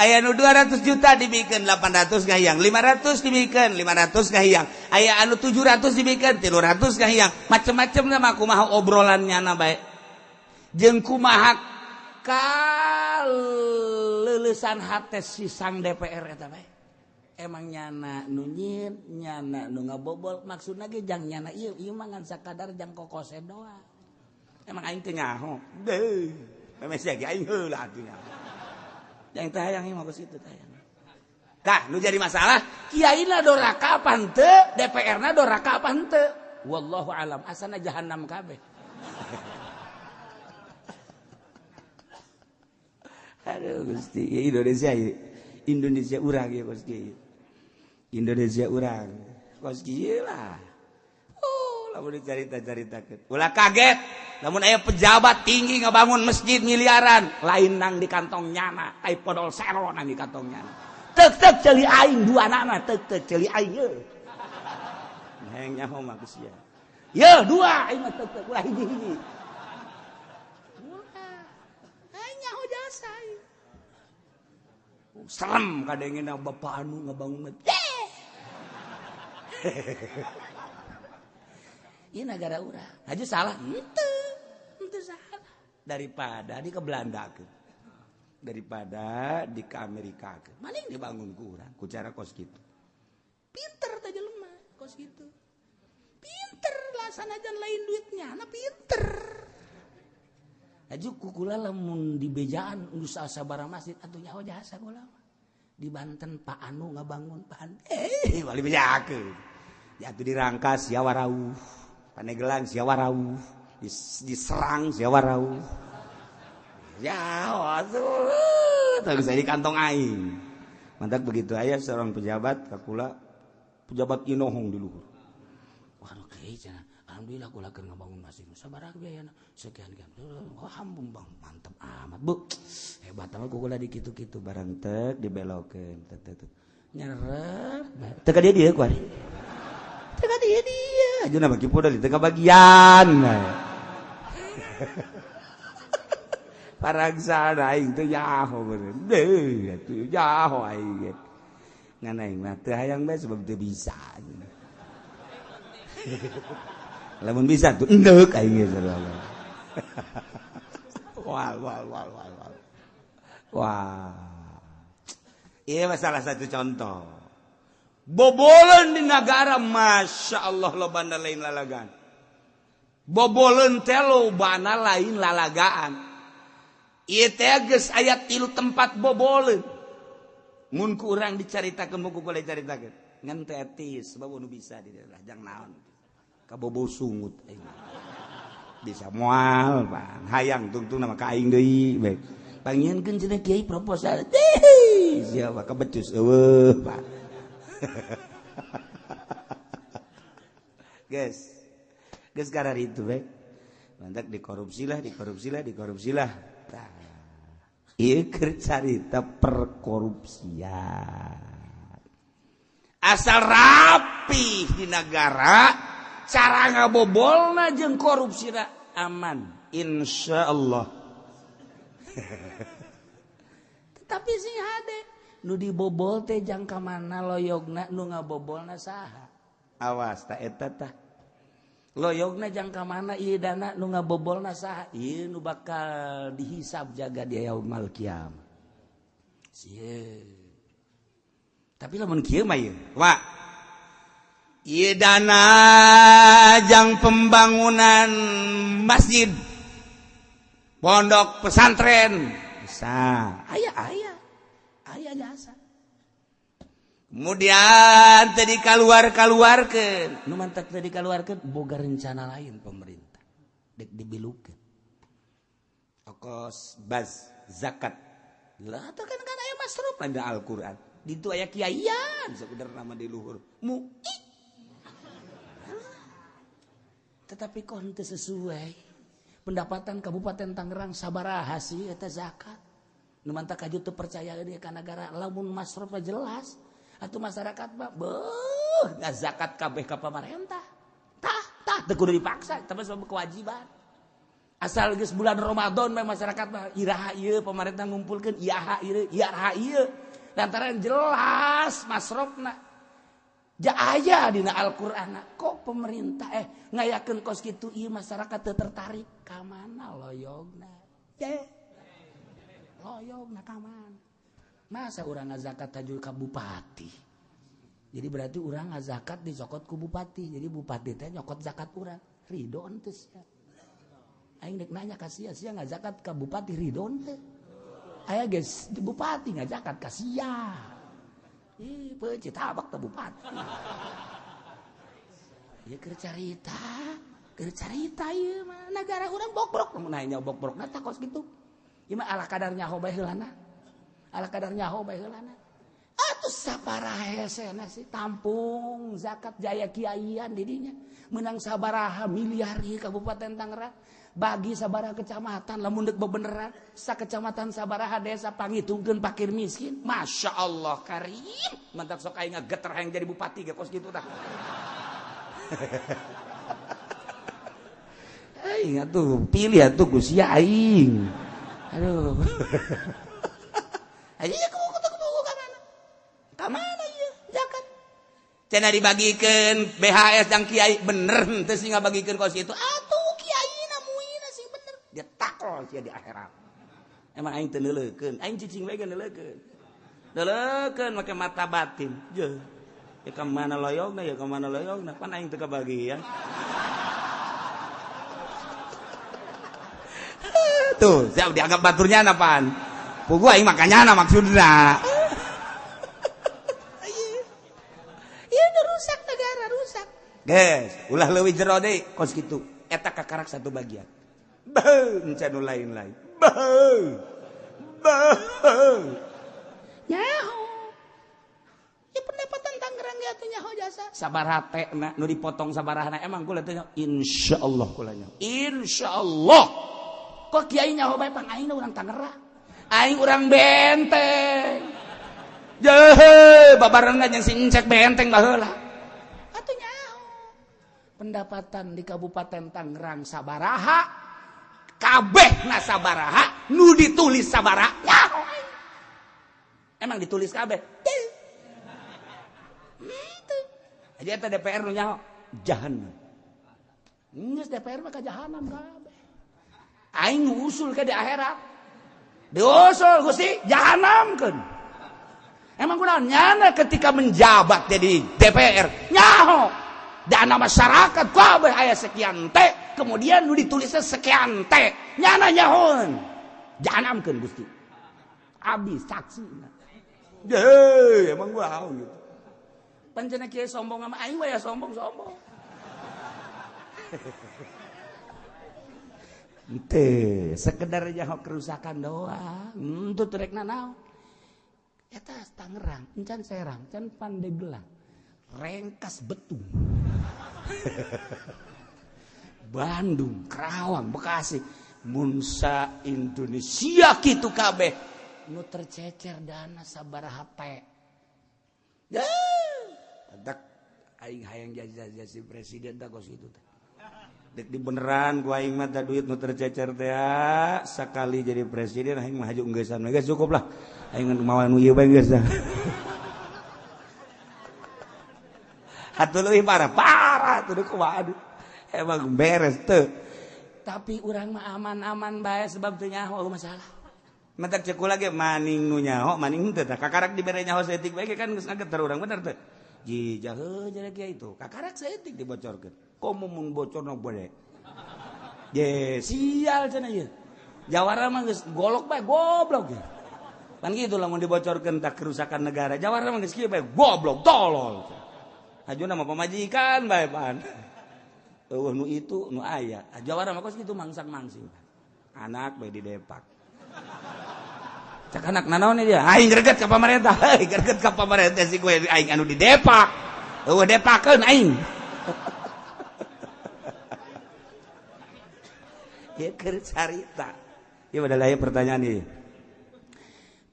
Aya nu 200 juta dibikeun 800 ngahiyang, 500 dibikeun 500 ngahiyang, aya anu 700 dibikeun 300 ngahiyang, macem-macem mah kumaha obrolan nyana bae. Jeung kumaha kaleulesan hate si sang DPR eta bae. Emang nyana nu nyieun, nyana nu ngabobol, maksudna ge jang nyana ieu, ieu mah ngan sakadar jang kokose doang. Emang aing teu nyaho. Deuh, memeh sia ge aing heula atuh nyaho. Yang tayang mah kos kitu tayang. Tah, nu jadi masalah, kiaina doraka apa henteu, DPR-na doraka apa henteu. Wallahu alam, asana jahanam kabeh. Aduh Gusti, ya Indonesia ya. Indonesia urang ya kos kieu. Indonesia urang. Kos kieu lah. Oh, lamun dicarita-caritakeun. Ulah kaget. Lamun aya pejabat tinggi ngabangun masjid miliaran, lain nang di kantong nyana, tai podol sero nang di kantong nyana. Tek-tek ceuli aing dua nana, tek-tek ceuli aing ye. Hayang nyaho mah geus sia. Ye dua aing mah tek-tek ulah hiji-hiji. Ulah. Aing nyaho jasa aing. Serem kadengena bapak anu ngabangun masjid. Ieu nagara urang. Haji salah henteu. Henteu salah. Daripada di ke Belanda ke. Daripada di ke Amerika ke. Maling dibangun ku urang ku cara kos kitu. Pinter teh jelema kos kitu. Pinter lah sanajan lain duitnya, na pinter. Haji kukula lamun di bejaan geus sabaraha masjid atuh nyaho jasa kula mah. Di Banten Pak Anu ngabangun Pak bali bejakeun. Ya atuh dirangkas sia warauh. Panegelang sia warauh, diserang sia warauh. Ya atuh, teu bisa di kantong aing. Mantak begitu aya seorang pejabat kakula pejabat inohong di luhur. Waduh kiai cenah, alhamdulillah kula keur ngabangun masjid. Sabaraha biayana? Sekian sekian. Wah, hambung bang, mantep amat, Bu. Hebat amat kula di kitu-kitu barang tek dibelokeun tek tek. Nyerep. Teu ka dieu kuari. Teu ka dieu dia. Aja bagi podol di tengah bagian. Parangsana aing teu nyaho bener. Deuh atuh nyaho aing. Ngan aing mah teu hayang bae sebab teu bisa. Lamun bisa tuh endeuk aing ge sarua. Wah wah wah wah wah. Wah. Ieu mah salah satu contoh. Boboleun di negara Masya Allah lobana lain lalagaan. Boboleun teh lobana lain lalagaan. Ieu teh geus aya 3 tempat boboleun. Mun ku urang dicaritakeun mun ku kula caritakeun. Ngan teh etis sebab nu bisa di daerah jang naon. Kabobo sungut aing. Bisa moal pan. Hayang tungtung nama ka aing deui bae. Pangieunkeun cenah kiai proposal. Siapa kabecus eueuh Pak. Guys, guys karena itu baik. Mantak dikorupsilah, dikorupsilah, dikorupsilah. Tah. Ieu keur carita perkorupsian. Asal rapi di negara, cara ngabobolna jeung korupsina aman, insyaallah. Tetapi sing hade nu dibobol teh jangka mana loyogna nu ngabobolna saha. Awas ta eta tah. Loyogna jangka mana ieu dana nu ngabobolna saha? Ieu nu bakal dihisab jaga dia yaumul kiamah. Sieun. Tapi lamun kieu mah ieu, wa. Ieu dana jang pembangunan masjid, pondok pesantren bisa. Aya aya. Aya jasa. Kemudian tadi keluar-keluarkeun, nu mantak tadi keluarkeun boga rencana lain pemerintah. Dek dibilukeun. Okos baz zakat. Lah teh kan aya masruf pada Al-Qur'an. Ditu aya kiaian sakuder nama di luhur. Mu'i. Tetapi kok henteu sesuai pendapatan Kabupaten Tangerang sabaraha sih eta zakat. Nu mantak kaju teu percaya deui ka nagara lamun masruf jelas atuh masyarakat mah beuh Ngazakat kabeh ka pamarentah. Tah, tah teu kudu dipaksa, tapi sebab kewajiban. Asal geus bulan Ramadan mah masyarakat mah iraha ieu pamarentah ngumpulkeun, iraha ieu, iraha ieu. Lantaran jelas masrofna. Ja aya dina Al-Qur'an kok pemerintah ngayakeun kos kitu ieu masyarakat teu tertarik ka mana loyogna. Ye. Loyogna ka mana? Masa urang ngazakat tajul ka bupati? Jadi berarti urang ngazakat dicokot ku bupati. Jadi bupati teh nyokot zakat urang. Ridho henteu sia. Aing dek nanya ka sia, sia ngazakat ka bupati ridho henteu? Aya geus bupati ngazakat ka sia. Ih, peuncit tabak teh bupati. Ieu keur carita ieu mah nagara urang bokbrok. Mun aya bokbrokna tah kos kitu. Ieu mah ala kadar nyaho bae heulana. Ala kadar nyaho bae heulana. Atuh saparaha hesena sih tampung zakat jaya kiaian didinya. Menang sabaraha miliar ieu Kabupaten Tangerang. Bagi sabaraha kecamatan lamun deuk bebeneran sakecamatan sabaraha desa pangitungkeun fakir miskin. Masya Allah karim. Mantap sok aing ngageter hayang jadi bupati ge kos kitu tah. Aing atuh pilih atuh ku sia aing. Aduh. Ayo kuku ka mana? Ka mana ieu zakat? Cenah dibagikeun BHS jang kiai bener henteu sih ngabagikeun kos kitu. Atuh kiaina muina sing bener. Dia takol sia di akhirat. Emang aing teu neuleukeun, aing cicing bae ge neuleukeun. Neuleukeun make mata batin. Jeuh. Ya ka mana loyogna, ya ka mana loyogna, pan aing teu kabagian. Tuh, siap dianggap baturnya apaan? Pugu aing makanya maksudna. Iya udah rusak negara, rusak. Guys, ulah leuwih jero deui kos kitu. Eta kakarak satu bagian. Beuh, encan nu lain-lain. Beuh. Beuh. Nyaho. Ya pendapatan Tangerang ge atuh nyaho jasa. Sabaraha teh nu dipotong sabarahana emang kula teh insyaallah kula nyaho. Insyaallah. Kok kiai nyaho bae pang aing urang Tangerang. Aing urang benteng. Jeuh, babarengan jeung si Encek benteng baheula. Atuh nyaho. Pendapatan di Kabupaten Tangerang sabaraha? Kabehna sabaraha? Nu ditulis sabaraha? Nyaho aing. Emang ditulis kabeh? Teu. Henteu. Jadi eta DPR nu nyaho jahanam. Geus DPR mah ka jahanam kabeh. Aing usul ke di akhirat. Diusul Gusti jahanamkeun. Emang kunaon nyana ketika menjabat jadi DPR nyaho dana masyarakat kabeh aya sekian teh, kemudian nu ditulisnya sekian teh, nyana nyahoeun. Jahanamkeun Gusti. Abdi saksi. Deh, emang gua haun gitu. Pancena kieu sombong sama aing we ya sombong-sombong. Ente sekedar nyaho kerusakan doang. Henteu rek nanaon. Eta Tangerang, encan Serang, encan Pandeglang, Rengkas Betung. Bandung, Karawang, Bekasi, Munsa Indonesia kitu kabeh nu tercecer dana sabaraha teh. Dak aing hayang jadi presiden tah kos kitu teh. Dek di beneran gua aing mah duit nu tercecer teh sakali jadi presiden aing mah haju enggesan geus cukup lah aing mawa nu ieu bae geus. Atuh leuwih parah parah atuh kumaha aduh emang beres teu. Tapi urang mah aman-aman bae sebab teu nyaho masalah. Mentak ceuk kula ge maning nu nyaho maning henteu tah kakarak dibere nyaho saeutik bae kan geus ngageter urang bener teu. Jijah heuh jadi kieu itu kakarak saeutik dibocorkeun. Komo mun bocorna boleh. Ye sial cenah ieu. Jawara mah geus golok bae goblok ge. Pan kitu lamun dibocorkeun tah kerusakan negara. Jawara mah geus kieu bae goblok tolol. Hajuna mah pamajikan bae pan. Eueuh nu itu nu aya. Jawara mah kos kitu mangsang-mangsing. Anak bae di depak. Cak anak nanaon dia? Aing greget ka pamarentah. Heuy greget ka pamarentah si gue aing anu di depak. Eueuh depakeun aing. Ya keur carita. Ieu adalah pertanyaan ieu.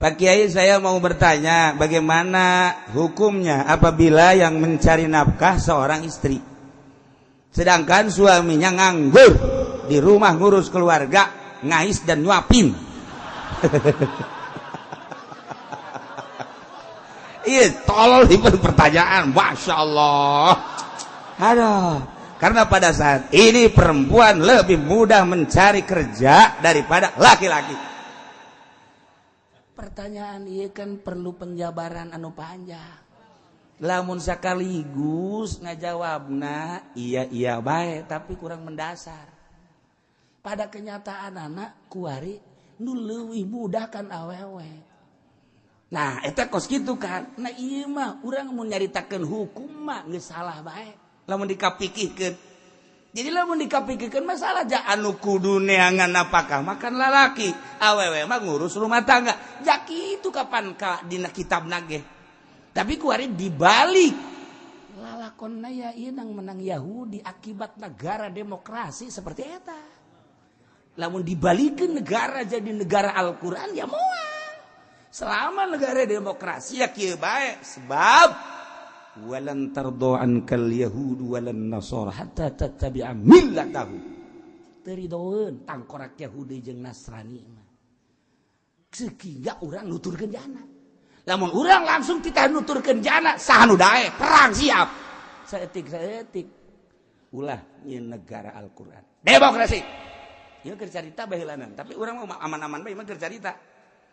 Pak Kiai, saya mau bertanya, bagaimana hukumnya apabila yang mencari nafkah seorang istri, sedangkan suaminya nganggur di rumah ngurus keluarga, ngais dan nyuapin. Iya, tolol di pertanyaan, masya Allah. Aduh, karena pada saat ini perempuan lebih mudah mencari kerja daripada laki-laki. Pertanyaan iya kan perlu penjabaran anu panjang. Lamun sekaligus ngajawabna iya iya baik, tapi kurang mendasar. Pada kenyataan anak kuari nu leuwih mudah kan awewe. Nah, eta kos kitu kan. Nah ieu mah urang mun nyaritakeun hukum mah geus salah bae. Lamun dikapikirkeun. Jadi lamun dikapikirkeun masalah ja anu kudu neangan napakah makan lalaki, awewe mah ngurus rumah tangga. Ja kitu kapan ka dina kitabna ge. Tapi kuari dibalik. Lalakonna ya ieu nang menang Yahudi akibat negara demokrasi seperti eta. Lamun dibalikeun negara jadi negara Al-Qur'an ya moal. Selama negara demokrasi ya kieu bae, sebab walan tardo ankal yahud walan nasara hatta tattabi'a millatahum. Teu ridoeun tangkorak Yahudi jeung Nasrani mah. Sehingga urang nuturkeun jana. Lamun urang langsung titah nuturkeun jana, saha nu daek perang siap. Saeutik-saeutik ulah nyeun negara Al-Qur'an. Demokrasi. Ieu keur carita baheulanan, tapi urang mah aman-aman bae mah keur carita.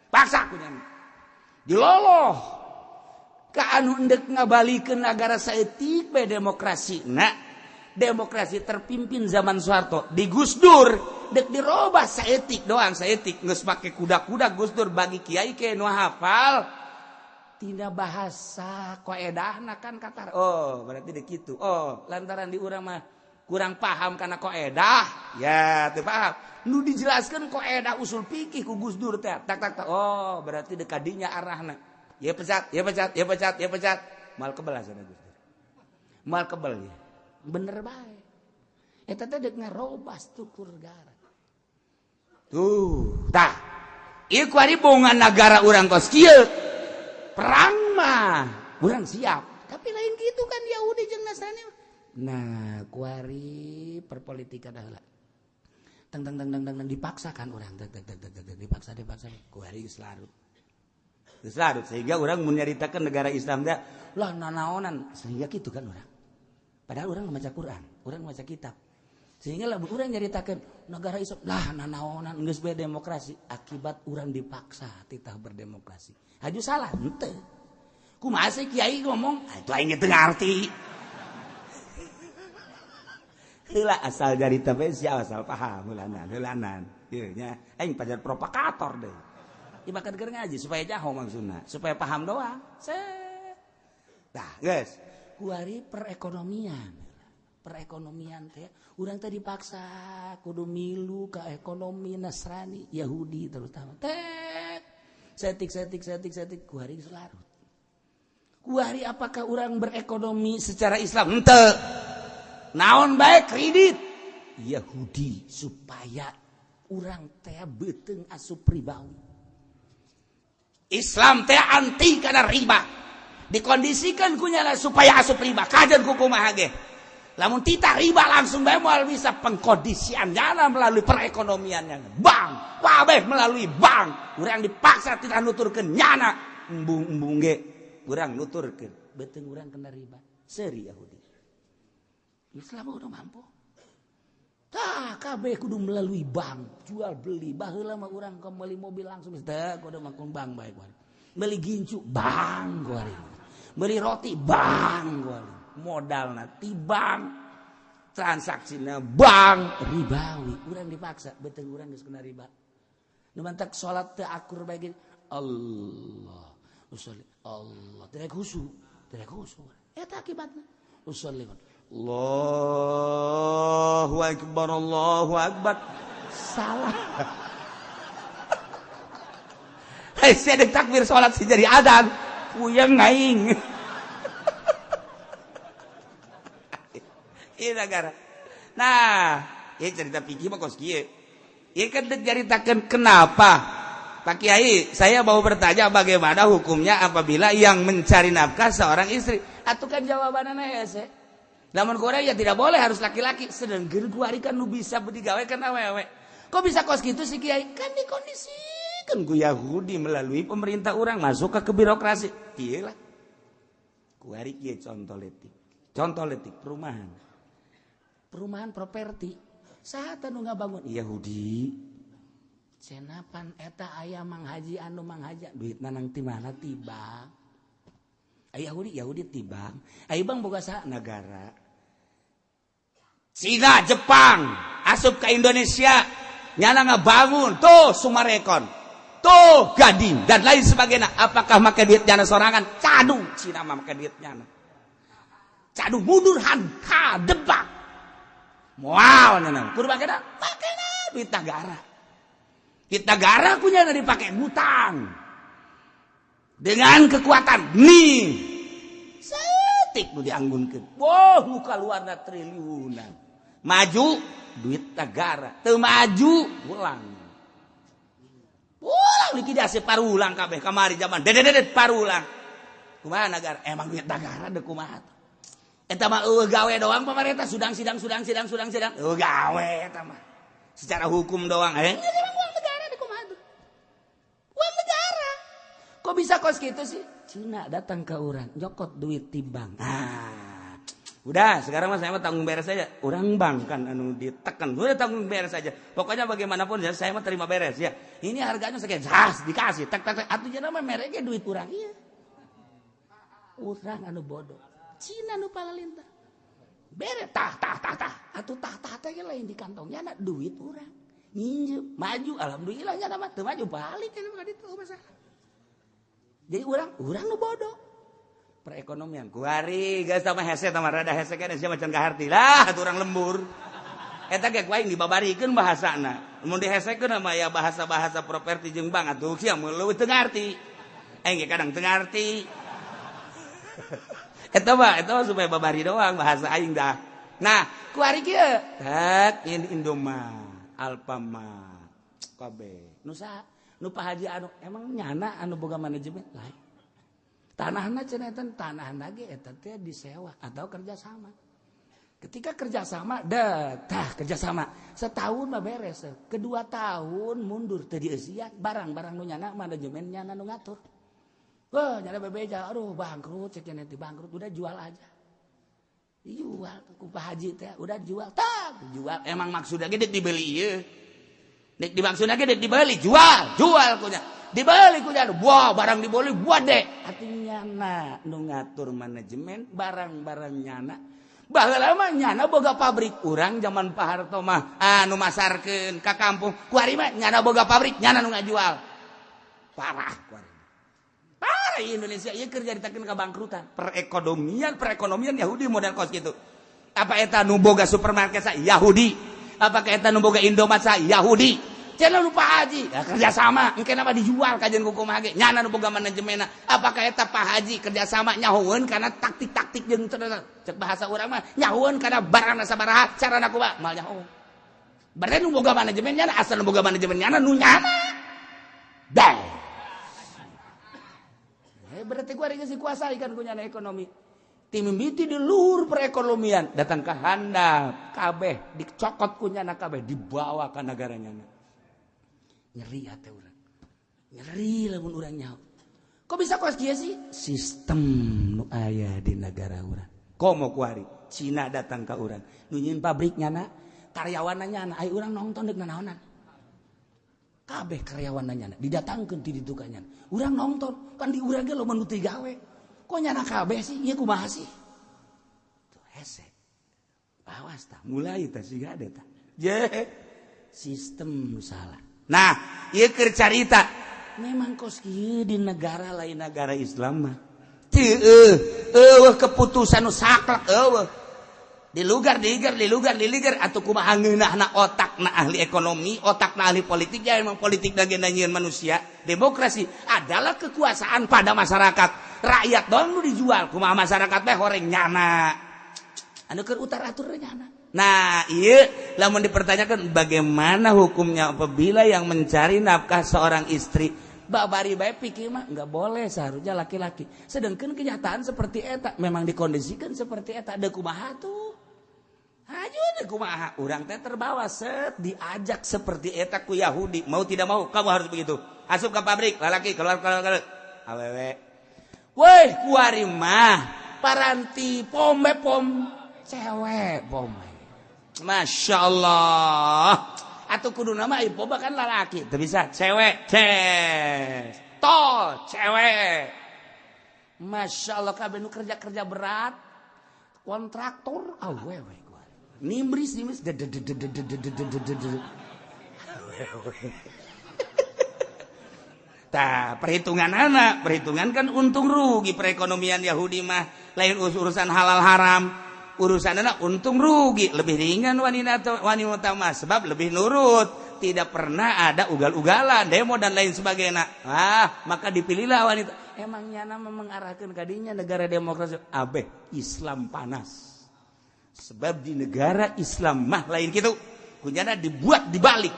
Paksa ku nya. Diloloh ka anu endek ngabalikeun nagara saeutik bae demokrasi. Nah, demokrasi terpimpin zaman Soeharto di Gus Dur dek dirobah saeutik doang, saeutik geus make kuda-kuda Gus Dur bagi kiai ke nu hafal tina bahasa koedahna kan katar. Oh, berarti dek kitu. Oh, lantaran di urang mah kurang paham karena koedah, ya teu paham. Nu dijelaskeun koedah usul fikih ku Gus Dur teh. Tak tak tak. Oh, berarti dek kadinya arahna. Ya pecat, ya pecat, ya pecat, ya pecat. Mal kebel sana Gus Dur. Mal kebel ya. Bener bae. Eta teh dek ngarobah struktur negara. Tuh, tah. Ieu kuari bongan nagara urang kos kieu. Perang mah urang siap. Tapi lain kitu kan Yahudi jeung Nasrani. Nah, kuari perpolitikan heula. Teng teng teng teng teng dipaksakan urang teng teng teng teng dipaksa dipaksa kuari geus larut. Geus larut sehingga urang mun nyaritakeun negara Islam teh lah nanaonan sehingga kitu kan urang. Padahal urang maca Quran, urang maca kitab. Sehingga lamun urang nyaritakeun negara Islam lah nanaonan geus bae demokrasi akibat urang dipaksa titah berdemokrasi. Haju salah henteu. Kumaha sih kiai ngomong? Ah, itu aing teu ngarti. Heula asal dari tapi siapa asal paham heulanan heulanan ieu nya aing pajar provokator deui. Ieu bakal keur ngaji supaya jaho maksudna, supaya paham doang. Set. Tah, geus. Kuari perekonomian. Perekonomian teh urang teh dipaksa kudu milu ka ekonomi Nasrani, Yahudi terutama. Tek. Setik setik setik setik kuari geus larut. Kuari apakah urang berekonomi secara Islam? Henteu. Naon bae kredit Yahudi supaya urang teh beuteung asup ribawi. Islam teh anti kana riba. Dikondisikan kunyala supaya asup riba. Kajen ku kumaha ge. Lamun titah riba langsung bae moal bisa pengkondisian jana melalui perekonomiannya. Bank, kabeh melalui bank. Urang dipaksa titah nuturkeun nyana embung-embung ge. Urang nuturkeun beuteung urang kena riba. Seuri Yahudi. Islam udah mampu. Tah kabeh kudu melalui bank, jual beli. Baheula mah urang meuli mobil langsung teh kudu mangkung bank bae kuari. Meuli gincu bank kuari. Meuli roti bank kuari. Modalna ti bank, transaksina bank, ribawi. Urang dipaksa beuteung urang geus kena riba. Nu mantak salat teu akur bae ge. Allah, usolli Allah, teu khusyuk, teu khusyuk. Eta akibatna. Usolli Allahu akbar, Allahu akbar. Salah. Hei, saya dek takbir salat si jadi adzan. Puyeng aing. Ieu negara. Nah, ieu cerita fikih mah kos kieu. Ieu kan dek nyaritakeun kenapa Pak Kiai, saya mau bertanya bagaimana hukumnya apabila yang mencari nafkah seorang istri? Atuh kan jawabannya hese. Lamun kurang ya tidak boleh, harus laki-laki. Sedangkan kuari kan nu bisa digawe kan awewe. Kok bisa kos gitu sih, Kiai? Kan dikondisikan ku Yahudi melalui pemerintah orang masuk ke birokrasi. Iya lah. Kuari kieu contoh letik. Contoh letik perumahan. Perumahan properti. Saha nu ngabangun? Yahudi. Cenapan eta aya Mang Haji, anu Mang Haji duit nanang ti mana? Ti bank. Aya Yahudi, Yahudi ti bank. Aya bank boga saha? Negara. Cina, Jepang asup ke Indonesia, nyana ngabangun tuh Summarecon, tuh Gading, dan lain sebagainya. Apakah make duit nyana sorangan? Cadu Cina mah make duit nyana. Cadu mundur han debak. Moal nyana. Kudu make make duit negara. Duit negara punya dipakai ngutang. Dengan kekuatan nih. Setik nu dianggunkeun. Wah, nu kaluarna triliunan. Maju duit negara, teu maju ulang. Ulang likuidasi parulang kabeh kamari zaman dedededet parulang. Kumaha negara? Emang duit negara deh, kumaha? Eta mah eueuh gawe doang pemerintah, sudang sidang sudang sidang sudang sidang. Eueuh gawe eta mah. Secara hukum doang. Eh, emang uang negara deh, kumaha tuh? Uang negara. Kok bisa kos gitu sih? Cina datang ke orang, nyokot duit ti bank. Ah, udah, sekarang mah saya mah tanggung beres saja. Orang bank kan anu ditekan, udah tanggung beres saja. Pokoknya bagaimanapun ya saya mah terima beres ya. Ini harganya sekian, has dikasih, tek tek tek. Atuh cenah mah mereknya duit urang iya. Urang anu bodoh. Cina nu palalintar. Bere tah tah tah tah. Atuh tah tah teh lain di kantongnya na duit urang. Nginjem, maju alhamdulillah nya mah teu maju balik kan ka ditu masalah. Jadi urang nu bodoh. Perekonomian kuari geus sama hese sama rada hese kan sia macan kaharti lah atuh urang lembur. Eta ge ku aing dibabarikeun bahasana. Mun dihesekeun mah ya bahasa-bahasa properti jeung bank atuh sia leuwih teu ngarti. Aing ge kadang teu ngarti. Eta mah supaya babari doang bahasa aing dah. Nah, kuari kieu. Tak ini Indomart, Alfamart, kabeh. Nu saha? Nu Pak Haji anu emang nyana anu boga manajemen lain. Tanahna cenah eta, tanahna ge eta teh disewa atau kerjasama. Ketika kerjasama, dah tah kerjasama. Setahun mah beres. Kedua tahun mundur teu dieusian barang-barang nu nyana manajemen nyana nu ngatur. Wah, nyana bebeja, aduh bangkrut, cek nanti bangkrut, udah jual aja. Dijual ku Pak Haji teh, udah jual, tak jual. Emang maksudnya ge dibeli ieu. Dek dimaksudnya ge dibeli, jual, jual kunya. Dibeli kunya, wah barang dibeli buat deh. Artinya nyana nu ngatur manajemen barang-barang nyana. Baheula mah nyana boga pabrik, urang zaman Pak Harto mah anu masarkeun ka kampung. Kuari mah nyana boga pabrik, nyana nu ngajual. Parah kuari. Parah Indonesia ieu keur caritakeun kabangkrutan. Perekonomian, perekonomian Yahudi model kos gitu. Apa eta nu boga supermarket sa Yahudi? Apakah eta nu boga Indomaret sa Yahudi? Cenah lupa haji, ya, kerjasama, engke nama dijual kajian kumaha ge. Nyana nu boga manajemenna. Apakah eta Pak Haji kerjasama nyahoeun karena taktik-taktik jeung cek bahasa urang mah nyahoeun karena barang sabaraha carana kumaha mal nyaho. Berarti nu boga manajemen nyana, asal nu boga manajemen nyana nu nyana. Dah. Eh, berarti gua geus dikuasai kan ku nyana ekonomi. Timimiti di luhur perekonomian datang ke handap kabeh dicokot ku nyana kabeh dibawa ke negara nyana. Nyeri hati urang, nyeri lamun urang nyaho. Kok bisa kos kieu sih? Sistem nu aya di negara urang. Komo kuari Cina datang ke urang nu nyieun pabrik nyana, karyawan nyana, ai urang nonton deuk nanaonan. Kabeh karyawan nyana didatangkeun ti ditu ka nyana, urang nonton kan di urang ge loba nu teu gawe. Kok nyana kabeh sih? Ieu kumaha sih? Tuh hese. Awas tah, mulai tah siga ada tah. Je, sistem salah. Nah, ieu keur carita. Memang kos kieu di negara lain negara Islam mah. Teu eueuh keputusan nu saklek eueuh. Dilugar, diigar, dilugar, diligar atuh kumaha ngeunahna otakna ahli ekonomi, otakna ahli politik ya emang politik dagena nyieun manusia. Demokrasi adalah kekuasaan pada masyarakat. Rakyat doang nu dijual, kumaha masyarakat teh horeng nyana. Anu keur utar atur nyana. Nah, iya, lamun dipertanyakan bagaimana hukumnya apabila yang mencari nafkah seorang istri, babari bae pikir mah nggak boleh, seharusnya laki-laki. Sedangkan kenyataan seperti eta memang dikondisikan seperti eta, ada kumaha tuh. Ayo deh kumaha, urang teh terbawa set diajak seperti eta ku Yahudi, mau tidak mau kamu harus begitu. Asup ke pabrik, laki keluar keluar keluar. Awewe. Woi, kuari mah paranti pombe pom cewek pombe. Masya Allah. Atau kudu nama ibu bahkan laki, teu bisa cewek, ces, tol cewek. Masya Allah kabeh nu kerja-kerja berat, kontraktor awewe kuari. Nimbris nimbris awewe. Tah, perhitungan anak, perhitungan kan untung rugi perekonomian Yahudi mah lain urusan halal haram. Urusan anak untung rugi lebih ringan wanita wanita mah sebab lebih nurut, tidak pernah ada ugal-ugalan demo dan lain sebagainya. Ah, maka dipilihlah wanita. Emangnya nama mengarahkan kadinya negara demokrasi abeh Islam panas. Sebab di negara Islam mah lain gitu. Kunyana dibuat dibalik.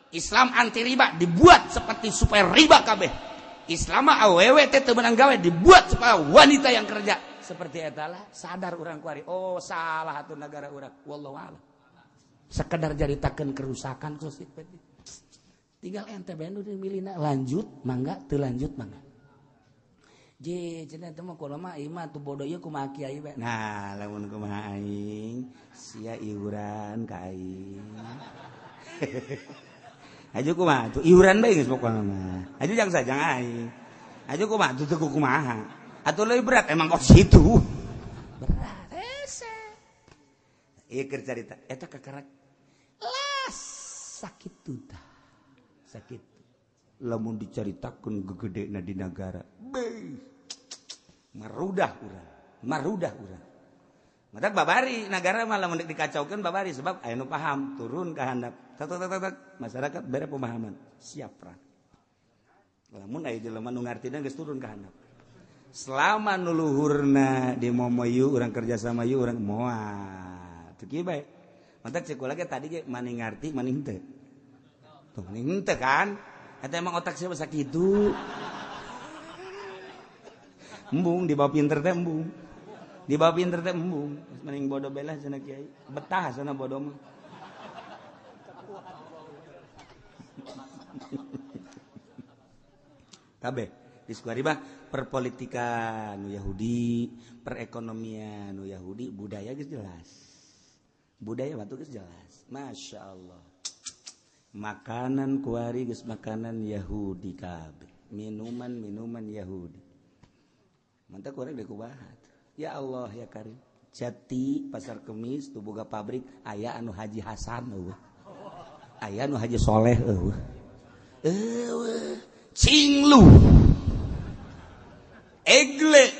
Islam anti riba dibuat seperti supaya riba kabeh. Islam mah awewe teh teu meunang gawe dibuat supaya wanita yang kerja. Seperti etalah sadar urang kuari, oh salah atuh negara urang, wallahu a'lam. Sekedar jaritakeun kerusakan sosok tinggal ente bae nu milihna lanjut mangga teu lanjut mangga. Je cenah teh mah kulo mah ieu mah tuh bodoh ieu kumaha kiai bae. Nah, lamun kumaha aing sia iuran ka aing. Aju kumaha tuh iuran bae geus pokona mah. Aju jang sajang aing. Aju kumaha tuh teu kumaha. Atau lebih berat emang kok situ berat hese ieu keur carita eta kakarak las sakit tah sakit lamun dicaritakeun gegedena di nagara beuh marudah urang matak babari nagara mah lamun dikacaukeun babari sebab aya nu paham turun ka handap tak tak tak masyarakat bere pemahaman siap perang lamun aya jelema nu ngartina geus turun ka handap. Selama nuluhurna di momoyu urang kerja sama yu urang moal teu kieu bae. Mantak cek kula ge tadi ge maning ngarti maning teu. Tuh maning teu kan? Eta emang otak sia sakitu. Embung dibawa pinter teh embung. Dibawa pinter teh embung. Maning bodoh belah cenah kiai. Betah sana bodoh mah. Kabeh di Sukaribah perpolitikan nu Yahudi, perekonomian nu Yahudi, budaya geus jelas. Budaya batu geus jelas. Masya Allah. Makanan kuari geus makanan Yahudi kabeh. Minuman-minuman Yahudi. Mantap kuari deui kubahat. Ya Allah ya Karim. Jati Pasar Kemis tuh boga pabrik aya anu Haji Hasan eueuh. Aya anu Haji Soleh eueuh. Eueuh. Cinglu. Egle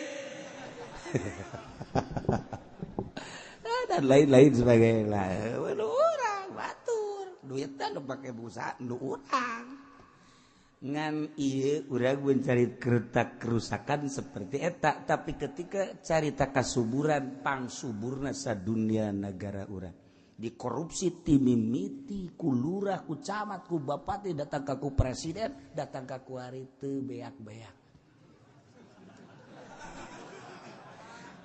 dan lain-lain sebagainya. Urang batur duitnya nu pake busa nu urang ngan ieu urang mencari kereta kerusakan seperti eta, tapi ketika carita kasuburan pangsuburna sadunia negara urang dikorupsi timimiti ku lurah ku camat ku bupati datang ka ku presiden datang ka ku ari teu beak-beak.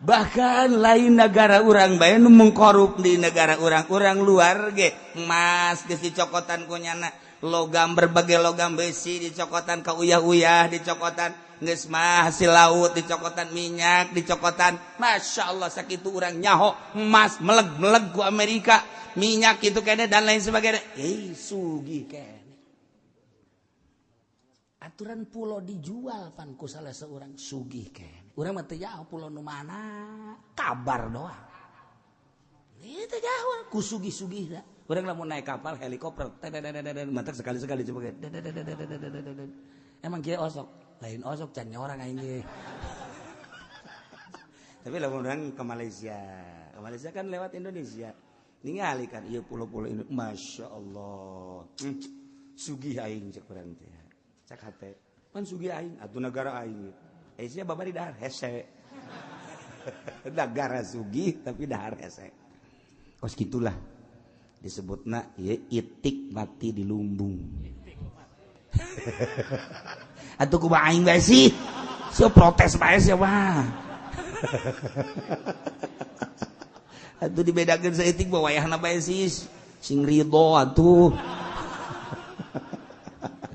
Bahkan lain negara urang bae nu mengkorup di negara urang-urang luar ge emas geus dicokotan ku nyana logam berbagai logam besi dicokotan ka uyah-uyah dicokotan geus mah hasil laut dicokotan minyak dicokotan Masya Allah sakitu urang nyaho emas meleg-meleg ku Amerika minyak kitu kene dan lain sebagainya sugih kene aturan pulau dijual pan ku salah seorang sugih kene. Urang mah teu jauh pulau nu mana kabar doang. Ieu teu jauh ku sugih-sugihna. Urang lamun naik kapal helikopter mantak sekali-sekali coba. Emang kieu osok, lain osok can nyorang aing ge. Tapi lamun urang ke Malaysia kan lewat Indonesia. Ningali kan ieu pulau-pulau Indonesia, Masya Allah. Sugih aing cek urang teh. Cek hate. Pan sugih aing atuh negara aing. Sia babari dahar hese. Negara sugih tapi dahar hese. Kos gitulah disebutna ieu itik mati di lumbung. Atuh kumaha aing bae sih? Sia protes bae sia mah. Atuh dibedakeun saeutik bae wayahna bae sih. Sing ridho atuh.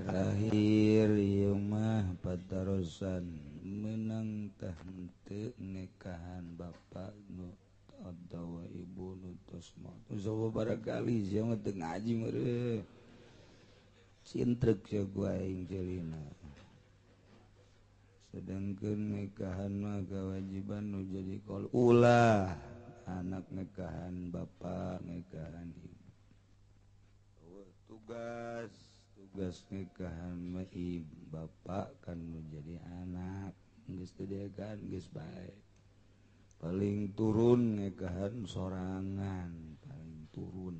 Terakhir ieu mah patarosan meunang tah henteu nikahan bapak nu atawa ibu nu tos maot. Barangkali sia mah teu ngaji meureun. Sintrek sia ku aing ceulina. Sedangkan nikahan mah kewajiban nu jadi kol ulah anak nikahan bapak nikahan ibu. Tugas tugas nikahan mah ibu bapak kan nu jadi anak geus teu kan geus bae. Paling turun nikahan sorangan paling turun.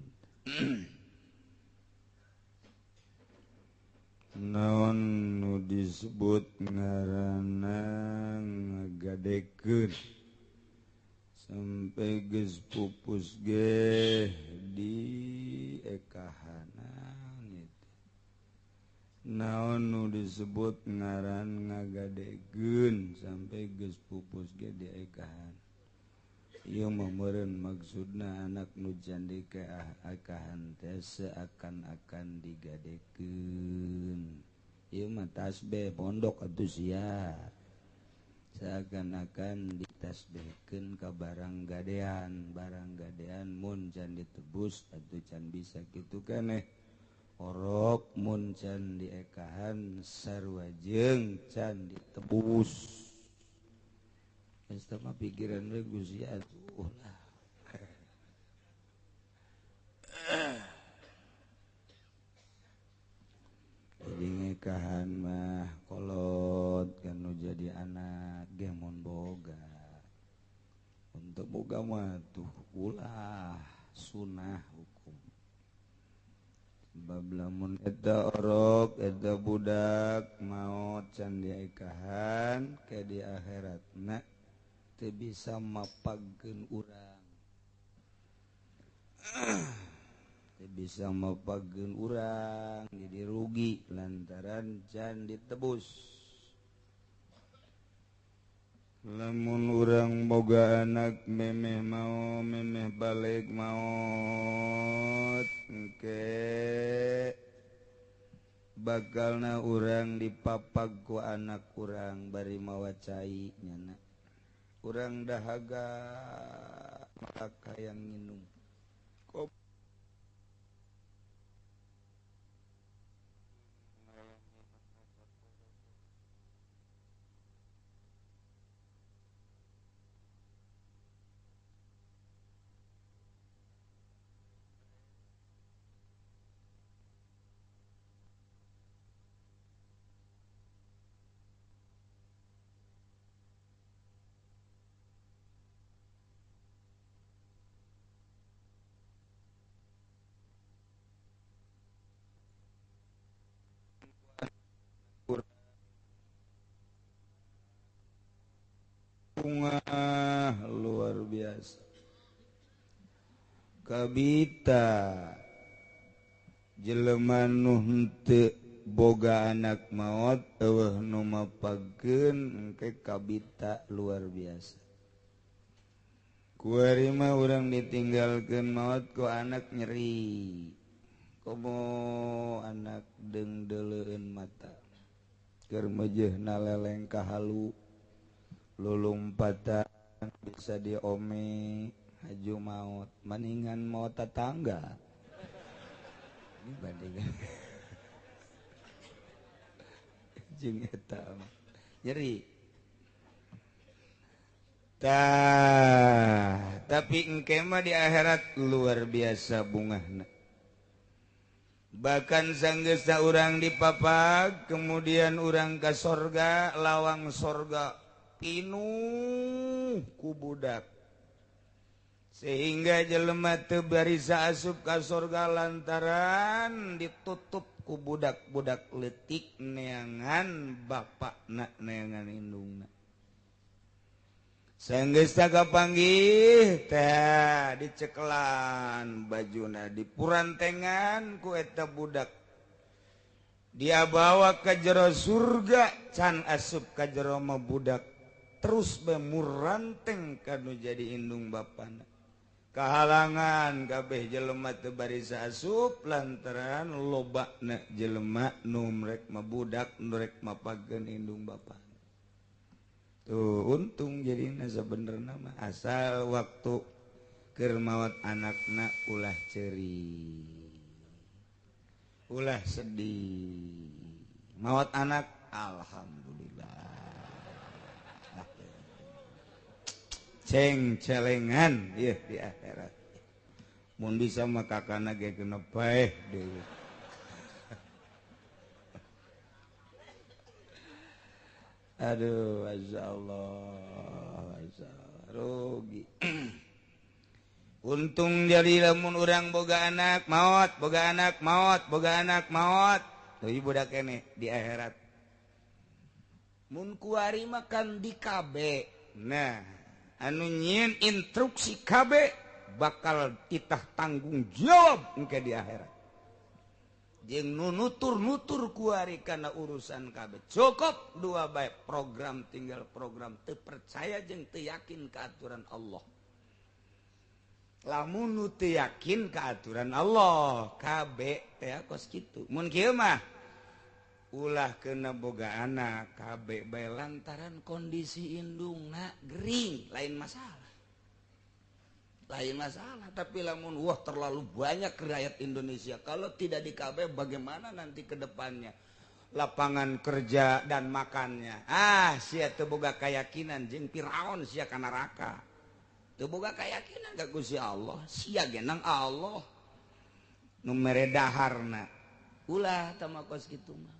Naon nu disebut ngaranna ngagadekeun sampai geus pupus ge di ekahanan itu. Naon nu disebut ngaran ngagadekeun sampai geus pupus ge di ekahan. Ieu mah meureun maksudna anak nu can dikaekahan teh seakan-akan digadekeun. Ieu mah tasbih pondok atuh sia. Seakan-akan ditasbihkeun ka barang gadean mun can ditebus atuh can bisa kitu keneh. Orok mun can diekahan sarua jeung can ditebus. Geus mah pikiran we Gusti atuh lah. Jadi ngekahan mah kolot kan nu jadi anak ge mun boga. Untuk boga mah tuh ulah sunah hukum. Sebab lamun eta orok eta budak maot can diekahan ke di akhiratna teu bisa mapagkeun urang. Teu bisa mapagkeun urang jadi rugi lantaran can ditebus. Lamun urang boga anak memeh mau memeh balik maot engke bakalna urang dipapag ku anak urang bari mawa cai nyana. Urang dahaga maka hayang nginum. Bunga luar biasa. Kabita jelema nu henteu boga anak maot eueuh nu mapagkeun engke kabita luar biasa. Kuari mah urang ditinggalkeun maot ku anak nyeri. Komo anak deung-deuleueun mata. Keur meujeuhna leleng ka halu. Lulumpatan bisa diome haju maut maningan maut tetangga bandingan jeung eta nyeri tah. Tapi engke mah di akhirat luar biasa bungahna. Bahkan sanggeusna urang dipapag kemudian urang ka sorga, lawang sorga pinuh ku budak sehingga jelema teu barisa asup ka sorga lantaran ditutup ku budak-budak leutik neangan bapakna neangan indungna. Sanggeus kapanggih teh dicekelan bajuna dipurantengan ku eta budak. Dia bawa ke jero surga can asup ka jero mah budak terus bae muranteng kanu jadi indung bapana. Kahalangan kabeh jelema teu barisa asup lantaran lobana jelema nu rek mah budak nu rek mapageun indung bapana. Tuh untung jadi sebenerna mah asal waktu keur maot anakna ulah ceuri ulah sedih maot anak alhamdulillah ceng celengan ieu di akhirat mun bisa mah kakana ge kena paeh deui. Aduh, masya Allah, masya Allah, rugi. Untung jadi lamun urang boga anak maot, boga anak maot, boga anak maot. Tuh ibu budak kene di akhirat. Mun kuari makan di KB. Nah, anu nyieun instruksi KB bakal titah tanggung jawab engke di akhirat. Jeung nu nutur-nutur kuari kana urusan kabeh. Cukup dua bae program tinggal program teu percaya jeung teu yakin ka aturan Allah. Lamun nu teu yakin ka aturan Allah, kabeh teh kos kitu. Mun kieu mah ulah kena boga anak kabeh bae lantaran kondisi indungna gering, lain masalah. Lain masalah, tapi lamun wah terlalu banyak rakyat Indonesia kalau tidak di KB bagaimana nanti ke depannya lapangan kerja dan makannya. Ah, sia teu boga keyakinan jeung Firaun sia ka neraka. Teu boga keyakinan ka Gusti Allah, sia genang Allah nu mere daharna. Ulah tah mah kos kitu mah.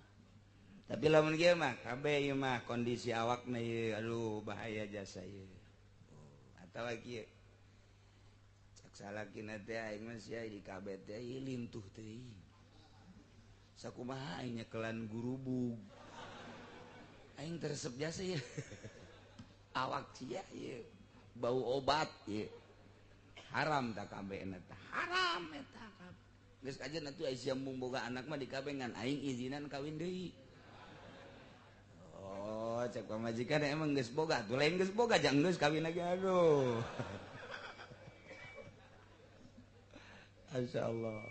Tapi lamun kieu mah KB ieu mah kondisi awakna ieu aduh bahaya jasa ieu. Oh, atawa kieu salakina teh aing mah sia di KB teh ieu lintuh teuing. Sakumaha aing nyekelan gurubug. Aing teresep jasa ieu. Awak sia ieu bau obat ieu. Haram ta KB na teh. Haram eta KB. Geus kajen atuh ai sia mung boga anak mah di KB ngan aing izinan kawin deui. Oh, cek pamajikan emang geus boga, atuh lain geus boga jang geus kawin lagi aduh. Masya Allah.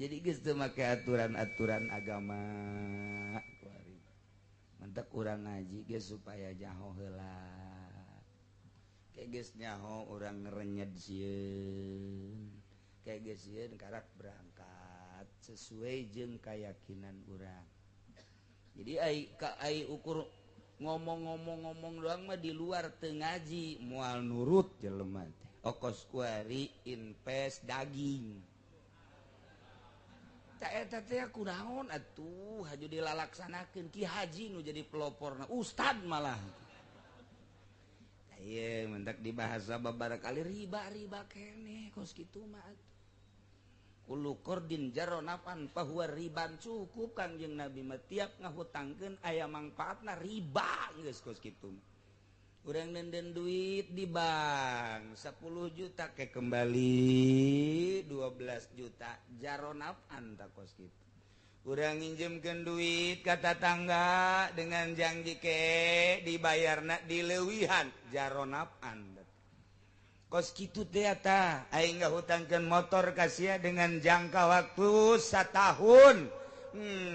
Jadi geus teu make aturan-aturan agama. Mentek urang ngaji geus supaya nyaho heula. Ke geus nyaho urang ngerenyed sieun. Ke geus sieun karak berangkat sesuai jeung keyakinan urang. Jadi ai ukur ngomong-ngomong-ngomong doang mah di luar teu ngaji moal nurut jelema teh. Okos kuari invest daging. Tak eta teh kunaon atuh haju dilalaksanakeun Ki Haji nu jadi peloporna ustad malah. Tah ieu mentak dibahasa babarakali riba-riba keneh kos kitu mah atuh. Kullu qardin jarra nafan fahuwa riban cukup Kangjeng Nabi mah tiap ngahutangkeun aya mangfaatna riba geus kos kitu mah. Urang nenden duit di bank 10 juta ke kembali 12 juta jaronafan tak kos gitu. Urang nginjemkeun duit ka tatangga dengan janji ke dibayarna dileuwihan jaronafan. Kos kitu teh eta aing ngahutangkeun motor ka sia dengan jangka waktu satahun.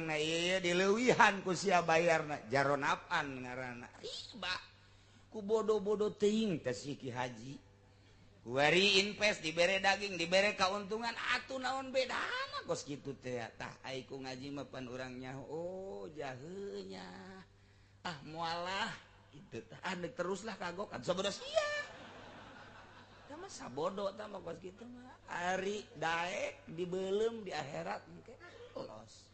Nah ieu dileuwihan ku sia bayarna jaronafan ngaranna riba. Ku bodoh-bodoh teuing teh si Ki Haji. Kuari invest dibere daging, dibere kauntungan atuh naon bedana kos kitu teh tah ai ku ngaji mah pan urang nyaho oh jaheunya. Ah moalah kitu tah ah deuk teruslah kagok atuh sabodo sia. Tah mah sabodo tah mah kos kitu mah ari daek dibeuleum di akhirat engke los.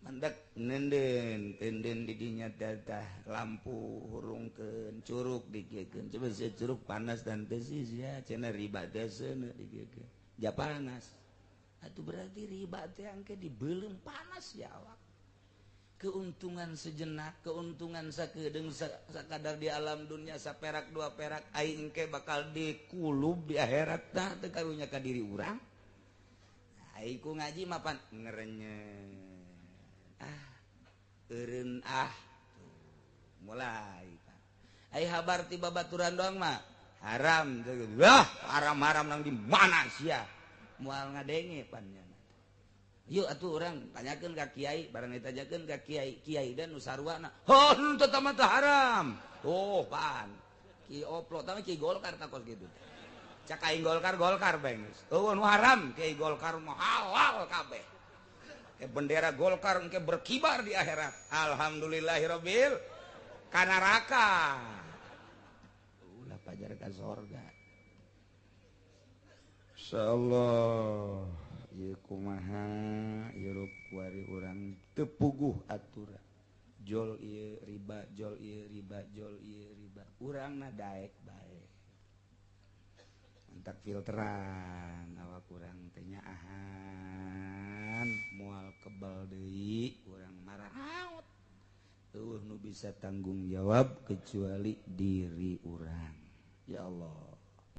Mendak nenden tenden didinya datah lampu hurungkeun curug dikiekeun coba sia curug panas dan teu sia cenah riba teh seuneu dikiekeun ja panas atuh berarti riba teh angke dibeuleum panas ya awak. Keuntungan sejenak, keuntungan sakedeung, sakadar di alam dunia, saperak dua perak, aing engke bakal dikulub di akhirat. Tah, teu karunya ka diri urang. Aing ku ngaji mapan ngerenyet, ah eureun, ah mulai. Ai habar ti babaturan doang mah haram. Wah, haram-haram nang di mana sia, moal ngadenge pan. Yuk atuh urang tanyakeun ka kiai, barang ditanyakeun ka kiai, kiai dan nu sarwana, "Oh, henteu mah teu haram." Tuh pan. Ki oplo tah ki Golkar takos gitu. Cak aing Golkar, Golkar bae geus. Eueuh nu haram, kiai Golkar mah halal kabeh. Ke bendera Golkar engke berkibar di akhirat. Alhamdulillahirabbil ka neraka. Ulah pajar ka sorga. Insyaallah ieu kumaha hirup kuari urang teu puguh aturan. Jol ieu riba, jol ieu riba, jol ieu riba. Urangna daek bae. Entak filteran awak urang teh nyaahan, moal kebal deui urang maraot. Eueuh nu bisa tanggung jawab kecuali diri urang. Ya Allah.